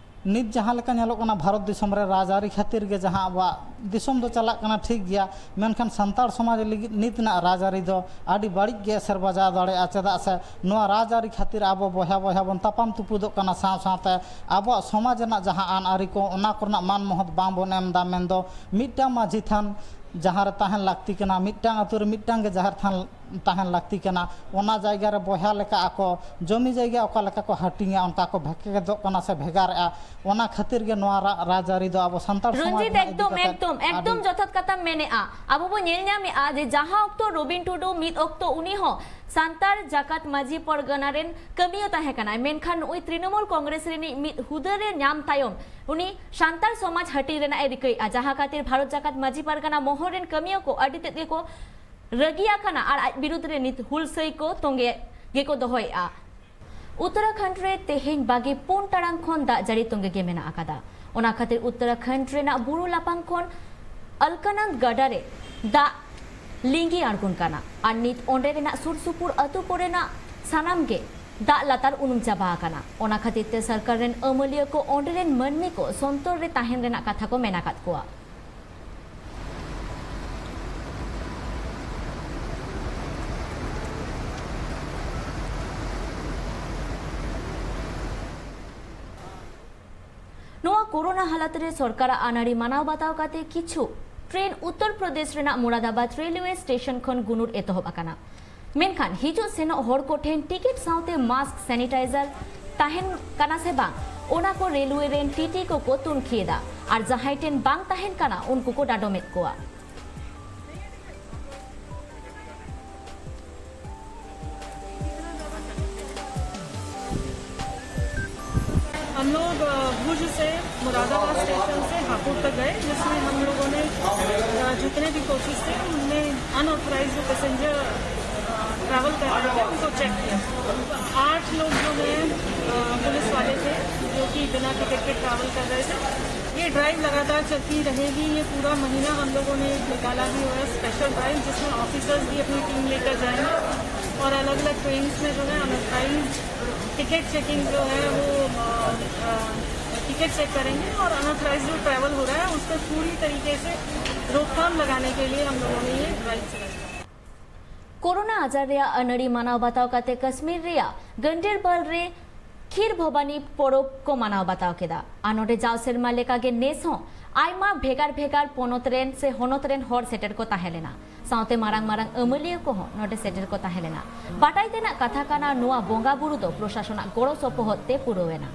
ᱱᱤᱛ ᱡᱟᱦᱟᱸ ᱞᱮᱠᱟ ᱧᱮᱞᱚᱜ ᱠᱟᱱᱟ, ᱵᱷᱟᱨᱚᱛ ᱫᱤᱥᱚᱢ ᱨᱮ ᱨᱟᱡᱽᱟᱹᱨᱤ ᱠᱷᱟᱹᱛᱤᱨ ᱜᱮ ᱡᱟᱦᱟᱸ ᱟᱵᱚᱣᱟᱜ ᱫᱤᱥᱚᱢ ᱫᱚ ᱪᱟᱞᱟᱜ ᱠᱟᱱᱟ ᱴᱷᱤᱠ ᱜᱮᱭᱟ, ᱢᱮᱱᱠᱷᱟᱱ ᱥᱟᱱᱛᱟᱲ ᱥᱚᱢᱟᱡᱽ ᱞᱟᱹᱜᱤᱫ ᱱᱤᱛ ᱨᱮᱱᱟᱜ ᱨᱟᱡᱽᱟᱹᱨᱤ ᱫᱚ ᱟᱹᱰᱤ ᱵᱟᱹᱲᱤᱡ ᱜᱮ ᱮᱥᱮᱨ ᱵᱟᱡᱟᱣ ᱫᱟᱲᱮᱭᱟᱜᱼᱟ᱾ ᱪᱮᱫᱟᱜ ᱥᱮ ᱱᱚᱣᱟ ᱨᱟᱡᱽᱟᱹᱨᱤ ᱠᱷᱟᱹᱛᱤᱨ ᱟᱵᱚ ᱵᱚᱭᱦᱟ ᱵᱚᱭᱦᱟ ᱵᱚᱱ ᱛᱟᱯᱟᱢ ᱛᱩᱯᱩᱫᱚᱜ ᱠᱟᱱᱟ, ᱥᱟᱶ ᱥᱟᱶᱛᱮ ᱟᱵᱚᱣᱟᱜ ᱥᱚᱢᱟᱡᱽ ᱨᱮᱱᱟᱜ ᱡᱟᱦᱟᱸ ᱟᱹᱱ ᱟᱹᱨᱤ ᱠᱚ, ᱚᱱᱟ ᱠᱚᱨᱮᱱᱟᱜ ᱢᱟᱱ ᱢᱚᱦᱚᱛ ᱵᱟᱝ ᱵᱚᱱ ᱮᱢ ᱮᱫᱟ᱾ ᱢᱮᱱᱫᱚ ᱢᱤᱫᱴᱟᱝ ᱢᱟᱹᱡᱷᱤ ᱛᱷᱟᱱ ᱡᱟᱦᱟᱸ ᱨᱮ ᱛᱟᱦᱮᱱ ᱞᱟᱹᱠᱛᱤ ᱠᱟᱱᱟ, ᱢᱤᱫᱴᱟᱝ ᱟᱹᱛᱩ ᱨᱮ ᱢᱤᱫᱴᱟᱝ ᱜᱮ ᱡᱟᱦᱮᱨ ᱛᱷᱟᱱ ᱛᱟᱦᱮᱱ ᱞᱟᱹᱠᱛᱤ ᱠᱟᱱᱟ, ᱚᱱᱟ ᱡᱟᱭᱜᱟ ᱨᱮ ᱵᱚᱭᱦᱟ ᱞᱮᱠᱟ ᱟᱠᱚ ᱡᱚᱢᱤ ᱡᱟᱭᱜᱟ ᱚᱠᱟ ᱞᱮᱠᱟ ᱠᱚ ᱦᱟᱹᱴᱤᱧᱟ, ᱚᱱᱠᱟ ᱠᱚ ᱵᱷᱮᱠᱮᱫᱚᱜ ᱠᱟᱱᱟ ᱥᱮ ᱵᱷᱮᱜᱟᱨᱮᱜᱼᱟ᱾ ᱚᱱᱟ ᱠᱷᱟᱹᱛᱤᱨ ᱜᱮ ᱱᱚᱣᱟ ᱨᱟ- ᱨᱟᱡᱽᱟᱹᱨᱤ ᱫᱚ ᱟᱵᱚ ᱥᱟᱱᱛᱟᱲ ᱥᱚᱢᱟᱡᱽ ᱨᱚᱧᱡᱤᱛ, ᱨᱮᱱᱟᱜ ᱤᱫᱤ ᱮᱠᱫᱚᱢ ᱠᱟᱛᱮ ᱮᱠᱫᱚᱢ ᱮᱠᱫᱚᱢ ᱟᱹᱰᱤ ᱡᱚᱛᱷᱟᱛ ᱠᱟᱛᱷᱟᱢ ᱢᱮᱱᱮᱜᱼᱟ᱾ ᱟᱵᱚ ᱵᱚ ᱧᱮᱞ ᱧᱟᱢᱮᱜᱼᱟ ᱡᱮ ᱡᱟᱦᱟᱸ ᱚᱠᱛᱚ ᱨᱚᱵᱤᱱ ᱴᱩᱰᱩ ᱢᱤᱫ ᱚᱠᱛᱚ ᱩᱱᱤ ᱦᱚᱸ ᱥᱟᱱᱛᱟᱲ ᱡᱟᱠᱟᱛ ᱢᱟᱹᱡᱷᱤ ᱯᱚᱨᱜᱟᱱᱟ ᱨᱮᱱ ᱠᱟᱹᱢᱤᱭᱟᱹ ᱛᱟᱦᱮᱸ ᱠᱟᱱᱟᱭ, ᱢᱮᱱᱠᱷᱟᱱ ᱱᱩᱜᱼᱩᱭ ᱛᱨᱤᱱᱚᱢᱩᱞ ᱠᱚᱝᱜᱨᱮᱥ ᱨᱤᱱᱤᱡ ᱢᱤᱫ ᱦᱩᱫᱟᱹ ᱨᱮ ᱧᱟᱢ ᱛᱟᱭᱚᱢ ᱩᱱᱤ ᱥᱟᱱᱛᱟᱲ ᱥᱚᱢᱟᱡᱽ ᱦᱟᱹᱴᱤᱧ ᱨᱮᱱᱟᱜ ᱮ ᱨᱤᱠᱟᱹᱭᱮᱜᱼᱟ, ᱡᱟᱦᱟᱸ ᱠᱷᱟᱹᱛᱤᱨ ᱵᱷᱟᱨᱚᱛ ᱡᱟᱠᱟᱛ ᱢᱟᱹᱡᱷᱤ ᱯᱟᱨᱜᱟᱱᱟ ᱢᱚᱦᱚᱞ ᱨᱮᱱ ᱠᱟᱹᱢᱤᱭᱟᱹ ᱠᱚ ᱟᱹᱰᱤ ᱛᱮᱫ ᱜᱮᱠᱚ ᱨᱟᱹᱜᱤ ᱟᱠᱟᱱᱟ ᱟᱨ ᱟᱡ ᱵᱤᱨᱩᱫᱽ ᱨᱮ ᱱᱤᱛ ᱦᱩᱞᱥᱟᱹᱭ ᱠᱚ ᱛᱚᱸᱜᱮ ᱜᱮᱠᱚ ᱫᱚᱦᱚᱭᱮᱜᱼᱟ᱾ ᱩᱛᱛᱚᱨᱟᱠᱷᱚᱸᱰ ᱨᱮ ᱛᱮᱦᱮᱧ ᱵᱟᱜᱮ ᱯᱩᱱ ᱴᱟᱲᱟᱝ ᱠᱷᱚᱱ ᱫᱟᱜ ᱡᱟᱹᱲᱤ ᱛᱚᱸᱜᱮ ᱜᱮ ᱢᱮᱱᱟᱜ ᱟᱠᱟᱫᱟ᱾ ᱚᱱᱟ ᱠᱷᱟᱹᱛᱤᱨ ᱩᱛᱛᱚᱨᱟᱠᱷᱚᱸᱰ ᱨᱮᱱᱟᱜ ᱵᱩᱨᱩ ᱞᱟᱯᱟᱝ ᱠᱷᱚᱱ ᱟᱞᱠᱟᱱᱟᱱᱫ ᱜᱟᱰᱟ ᱨᱮ ᱫᱟᱜ ᱞᱤᱸᱜᱤ ᱟᱬᱜᱚᱱ ᱠᱟᱱᱟ ᱟᱨ ᱱᱤᱛ ᱚᱸᱰᱮ ᱨᱮᱱᱟᱜ ᱥᱩᱨ ᱥᱩᱯᱩᱨ ᱟᱹᱛᱩ ᱠᱚᱨᱮᱱᱟᱜ ᱥᱟᱱᱟᱢ ᱜᱮ ᱫᱟᱜ ᱞᱟᱛᱟᱨ ᱩᱱᱩᱢ ᱪᱟᱵᱟ ᱟᱠᱟᱱᱟ᱾ ᱚᱱᱟ ᱠᱷᱟᱹᱛᱤᱨ ᱛᱮ ᱥᱚᱨᱠᱟᱨ ᱨᱮᱱ ᱟᱹᱢᱟᱹᱞᱤᱭᱟᱹ ᱠᱚ ᱚᱸᱰᱮ ᱨᱮᱱ ᱢᱟᱹᱱᱢᱤ ᱠᱚ ᱥᱚᱱᱛᱚᱨ ᱨᱮ ᱛᱟᱦᱮᱱ ᱨᱮᱱᱟᱜ ᱠᱟᱛᱷᱟ ᱠᱚ ᱢᱮᱱ ᱟᱠᱟᱫ ᱠᱚᱣᱟ᱾ ᱱᱚᱣᱟ ᱠᱳᱨᱳᱱᱟ ᱦᱟᱞᱟᱛ ᱨᱮ ᱥᱚᱨᱠᱟᱨᱟᱜ ᱟᱹᱱᱟᱹᱨᱤ ᱢᱟᱱᱟᱣ ᱵᱟᱛᱟᱣ ᱠᱟᱛᱮ ᱠᱤᱪᱷᱩ ᱴᱨᱮᱱ ᱩᱛᱛᱚᱨ ᱯᱨᱚᱫᱮᱥ ᱨᱮᱱᱟᱜ ᱢᱩᱨᱟᱫᱟᱵᱟᱫ ᱨᱮᱞᱣᱮ ᱥᱴᱮᱥᱚᱱ ᱠᱷᱚᱱ ᱜᱩᱱᱩᱨ ᱮᱛᱚᱦᱚᱵ ᱟᱠᱟᱱᱟ᱾ ᱢᱮᱱᱠᱷᱟᱱ ᱦᱤᱡᱩᱜ ᱥᱮᱱᱚᱜ ᱦᱚᱲ ᱠᱚ ᱴᱷᱮᱱ ᱴᱤᱠᱤᱴ ᱥᱟᱶᱛᱮ ᱢᱟᱥᱠ, ᱥᱮᱱᱤᱴᱟᱭᱡᱟᱨ ᱛᱟᱦᱮᱱ ᱠᱟᱱᱟ ᱥᱮ ᱵᱟᱝ, ᱚᱱᱟ ᱠᱚ ᱨᱮᱞᱣᱮ ᱨᱮᱱ ᱴᱤᱴᱤ ᱠᱚᱠᱚ ᱛᱩᱱᱠᱷᱤ ᱮᱫᱟ ᱟᱨ ᱡᱟᱦᱟᱸᱭ ᱴᱷᱮᱱ ᱵᱟᱝ ᱛᱟᱦᱮᱱ ᱠᱟᱱᱟ, ᱩᱱᱠᱩ ᱠᱚ ᱰᱟᱰᱚᱢᱮᱫ ᱠᱚᱣᱟ᱾ हम लोग, अ, भुज से मुरादाबाद स्टेशन से हापुड़ तक गए, जिसमें हम लोगों ने, अ, जितने भी कोचेस थे, उनमें अनऑथराइज्ड जो पैसेंजर, अ, ट्रैवल कर रहे थे, उनको चेक किया। आठ लोग जो हैं, अ, पुलिस वाले थे, जो कि बिना टिकट के ट्रैवल कर रहे थे। ये ड्राइव लगातार चलती रहेगी। ये पूरा महीना हम लोगों ने निकाला भी हुआ है स्पेशल ड्राइव, जिसमें ऑफिसर्स भी अपनी टीम लेकर जाएंगे और अलग-अलग ट्रेन्स में जो है अनऑथराइज्ड टिकट चेकिंग जो है वो, अ, अ, टिकट चेक करेंगे और अनऑथराइज्ड जो ट्रैवल हो रहा है उस पर पूरी तरीके से रोकथाम लगाने के लिए हम लोगों ने ये ड्राइव चलाई है। ᱠᱳᱨᱳᱱᱟ ᱟᱡᱟᱨ ᱨᱮᱭᱟᱜ ᱟᱹᱱᱟᱹᱲᱤ ᱢᱟᱱᱟᱣ ᱵᱟᱛᱟᱣ ᱠᱟᱛᱮ ᱠᱟᱥᱢᱤᱨ ᱨᱮᱭᱟᱜ ᱜᱟᱱᱰᱮᱨᱵᱟᱞ ᱨᱮ ᱠᱷᱤᱨ ᱵᱷᱚᱵᱟᱱᱤ ᱯᱚᱨᱚᱵᱽ ᱠᱚ ᱢᱟᱱᱟᱣ ᱵᱟᱛᱟᱣ ᱠᱮᱫᱟ᱾ ᱟᱨ ᱱᱚᱰᱮ ᱡᱟᱣ ᱥᱮᱨᱢᱟ ᱞᱮᱠᱟᱜᱮ ᱱᱮᱥ ᱦᱚᱸ ᱟᱭᱢᱟ ᱵᱷᱮᱜᱟᱨ ᱵᱷᱮᱜᱟᱨ ᱯᱚᱱᱚᱛ ᱨᱮᱱ ᱥᱮ ᱦᱚᱱᱚᱛ ᱨᱮᱱ ᱦᱚᱲ ᱥᱮᱴᱮᱨ ᱠᱚ ᱛᱟᱦᱮᱸ ᱞᱮᱱᱟ᱾ ᱥᱟᱶᱛᱮ ᱢᱟᱨᱟᱝ ᱢᱟᱨᱟᱝ ᱟᱹᱢᱟᱹᱞᱤᱭᱟᱹ ᱠᱚᱦᱚᱸ ᱱᱚᱰᱮ ᱥᱮᱴᱮᱨ ᱠᱚ ᱛᱟᱦᱮᱸ ᱞᱮᱱᱟ᱾ ᱵᱟᱰᱟᱭ ᱛᱮᱱᱟᱜ ᱠᱟᱛᱷᱟ ᱠᱟᱱᱟ, ᱱᱚᱣᱟ ᱵᱚᱸᱜᱟ ᱵᱩᱨᱩ ᱫᱚ ᱯᱨᱚᱥᱟᱥᱚᱱᱟᱜ ᱜᱚᱲᱚ ᱥᱚᱯᱚᱦᱚᱫ ᱛᱮ ᱯᱩᱨᱟᱹᱣ ᱮᱱᱟ᱾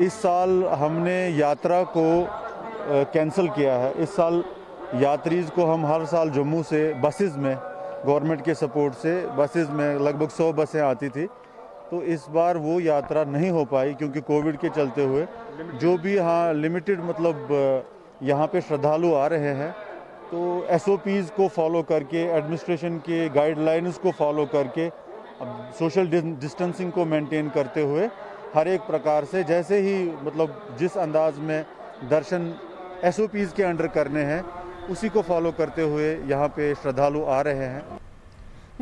इस साल हमने यात्रा को, अ, कैंसिल किया है। इस साल यात्रीज को हम हर साल जम्मू से बसेस में, गवर्नमेंट के सपोर्ट से बसेस में, लगभग सौ बसें आती थी, तो इस बार वो यात्रा नहीं हो पाई क्योंकि कोविड के चलते हुए जो भी, हाँ, लिमिटेड, मतलब, अ, यहाँ पे श्रद्धालु आ रहे हैं, तो एसओपीज को फॉलो करके, एडमिनिस्ट्रेशन के गाइडलाइंस को फॉलो करके, अब सोशल डिस-, डिस्टेंसिंग को मेंटेन करते हुए हर एक प्रकार से, जैसे ही, मतलब, जिस अंदाज में दर्शन एसओपीज के अंडर करने हैं, उसी को फॉलो करते हुए यहाँ पे श्रद्धालु आ रहे हैं।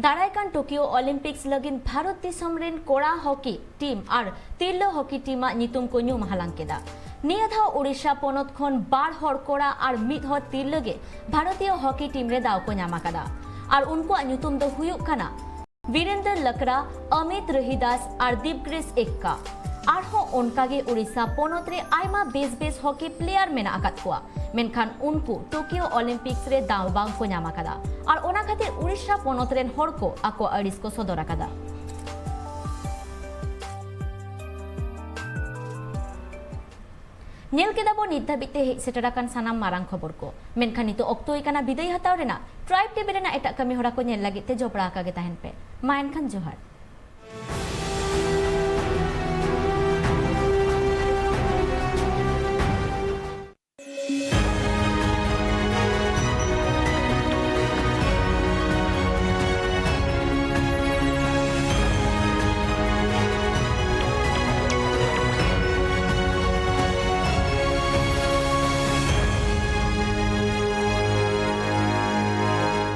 ᱫᱟᱨᱟᱭ ᱠᱟᱱ ᱴᱳᱠᱤᱭᱳ ᱚᱞᱤᱢᱯᱤᱠᱥ ᱞᱟᱹᱜᱤᱫ ᱵᱷᱟᱨᱚᱛ ᱫᱤᱥᱚᱢ ᱨᱮᱱ ᱠᱚᱲᱟ ᱦᱚᱠᱤ ᱴᱤᱢ ᱟᱨ ᱛᱤᱨᱞᱟᱹ ᱦᱚᱠᱤ ᱴᱤᱢᱟᱜ ᱧᱩᱛᱩᱢ ᱠᱚ ᱧᱩᱢ ᱦᱟᱞᱟᱝ ᱠᱮᱫᱟ᱾ ᱱᱤᱭᱟᱹ ᱫᱷᱟᱣ ᱳᱰᱤᱥᱟ ᱯᱚᱱᱚᱛ ᱠᱷᱚᱱ ᱵᱟᱨ ᱦᱚᱲ ᱠᱚᱲᱟ ᱟᱨ ᱢᱤᱫ ᱦᱚᱲ ᱛᱤᱨᱞᱟᱹ ᱜᱮ ᱵᱷᱟᱨᱚᱛᱤᱭᱚ ᱦᱚᱠᱤ ᱴᱤᱢ ᱨᱮ ᱫᱟᱣ ᱠᱚ ᱧᱟᱢ ᱟᱠᱟᱫᱟ᱾ ᱟᱨ ᱩᱱᱠᱩᱣᱟᱜ ᱧᱩᱛᱩᱢ ᱫᱚ ᱦᱩᱭᱩᱜ ᱠᱟᱱᱟ ᱵᱤᱨᱮᱱᱫᱚᱨ ᱞᱟᱠᱲᱟ, ᱚᱢᱤᱛ ᱨᱚᱦᱤᱫᱟᱥ ᱟᱨ ᱫᱤᱯᱜᱨᱮᱥ ᱮᱠᱠᱟ᱾ ᱟᱨᱦᱚᱸ ᱚᱱᱠᱟᱜᱮ ᱳᱰᱤᱥᱟ ᱯᱚᱱᱚᱛ ᱨᱮ ᱟᱭᱢᱟ ᱵᱮᱥ ᱵᱮᱥ ᱦᱚᱠᱤ ᱯᱞᱮᱭᱟᱨ ᱢᱮᱱᱟᱜ ᱟᱠᱟᱫ ᱠᱚᱣᱟ, ᱢᱮᱱᱠᱷᱟᱱ ᱩᱱᱠᱩ ᱴᱳᱠᱤᱭᱳ ᱚᱞᱤᱢᱯᱤᱠᱥ ᱨᱮ ᱫᱟᱣ ᱵᱟᱝ ᱠᱚ ᱧᱟᱢ ᱟᱠᱟᱫᱟ᱾ ᱟᱨ ᱚᱱᱟ ᱠᱷᱟᱹᱛᱤᱨ ᱳᱰᱤᱥᱟ ᱯᱚᱱᱚᱛ ᱨᱮᱱ ᱦᱚᱲ ᱠᱚ ᱟᱠᱚᱣᱟᱜ ᱟᱹᱲᱤᱥ ᱠᱚ ᱥᱚᱫᱚᱨ ᱟᱠᱟᱫᱟ᱾ ᱧᱮᱞ ᱠᱮᱫᱟ ᱵᱚ ᱱᱤᱛ ᱫᱷᱟᱹᱵᱤᱡ ᱛᱮ ᱦᱮᱡ ᱥᱮᱴᱮᱨ ᱟᱠᱟᱱ ᱥᱟᱱᱟᱢ ᱢᱟᱨᱟᱝ ᱠᱷᱚᱵᱚᱨ ᱠᱚ, ᱢᱮᱱᱠᱷᱟᱱ ᱱᱤᱛᱚᱜ ᱚᱠᱛᱚ ᱦᱩᱭ ᱠᱟᱱᱟ ᱵᱤᱫᱟᱹᱭ ᱦᱟᱛᱟᱣ ᱨᱮᱱᱟᱜ᱾ ᱴᱨᱟᱭᱤᱵᱽ ᱴᱤᱵᱷᱤ ᱨᱮᱱᱟᱜ ᱮᱴᱟᱜ ᱠᱟᱹᱢᱤ ᱦᱚᱨᱟ ᱠᱚ ᱧᱮᱞ ᱞᱟᱹᱜᱤᱫ ᱛᱮ ᱡᱚᱯᱲᱟᱣ ᱟᱠᱟ ᱜᱮ ᱛᱟᱦᱮᱱ ᱯᱮ᱾ ᱢᱟ ᱮᱱᱠᱷᱟᱱ ᱡᱚᱦᱟᱨ᱾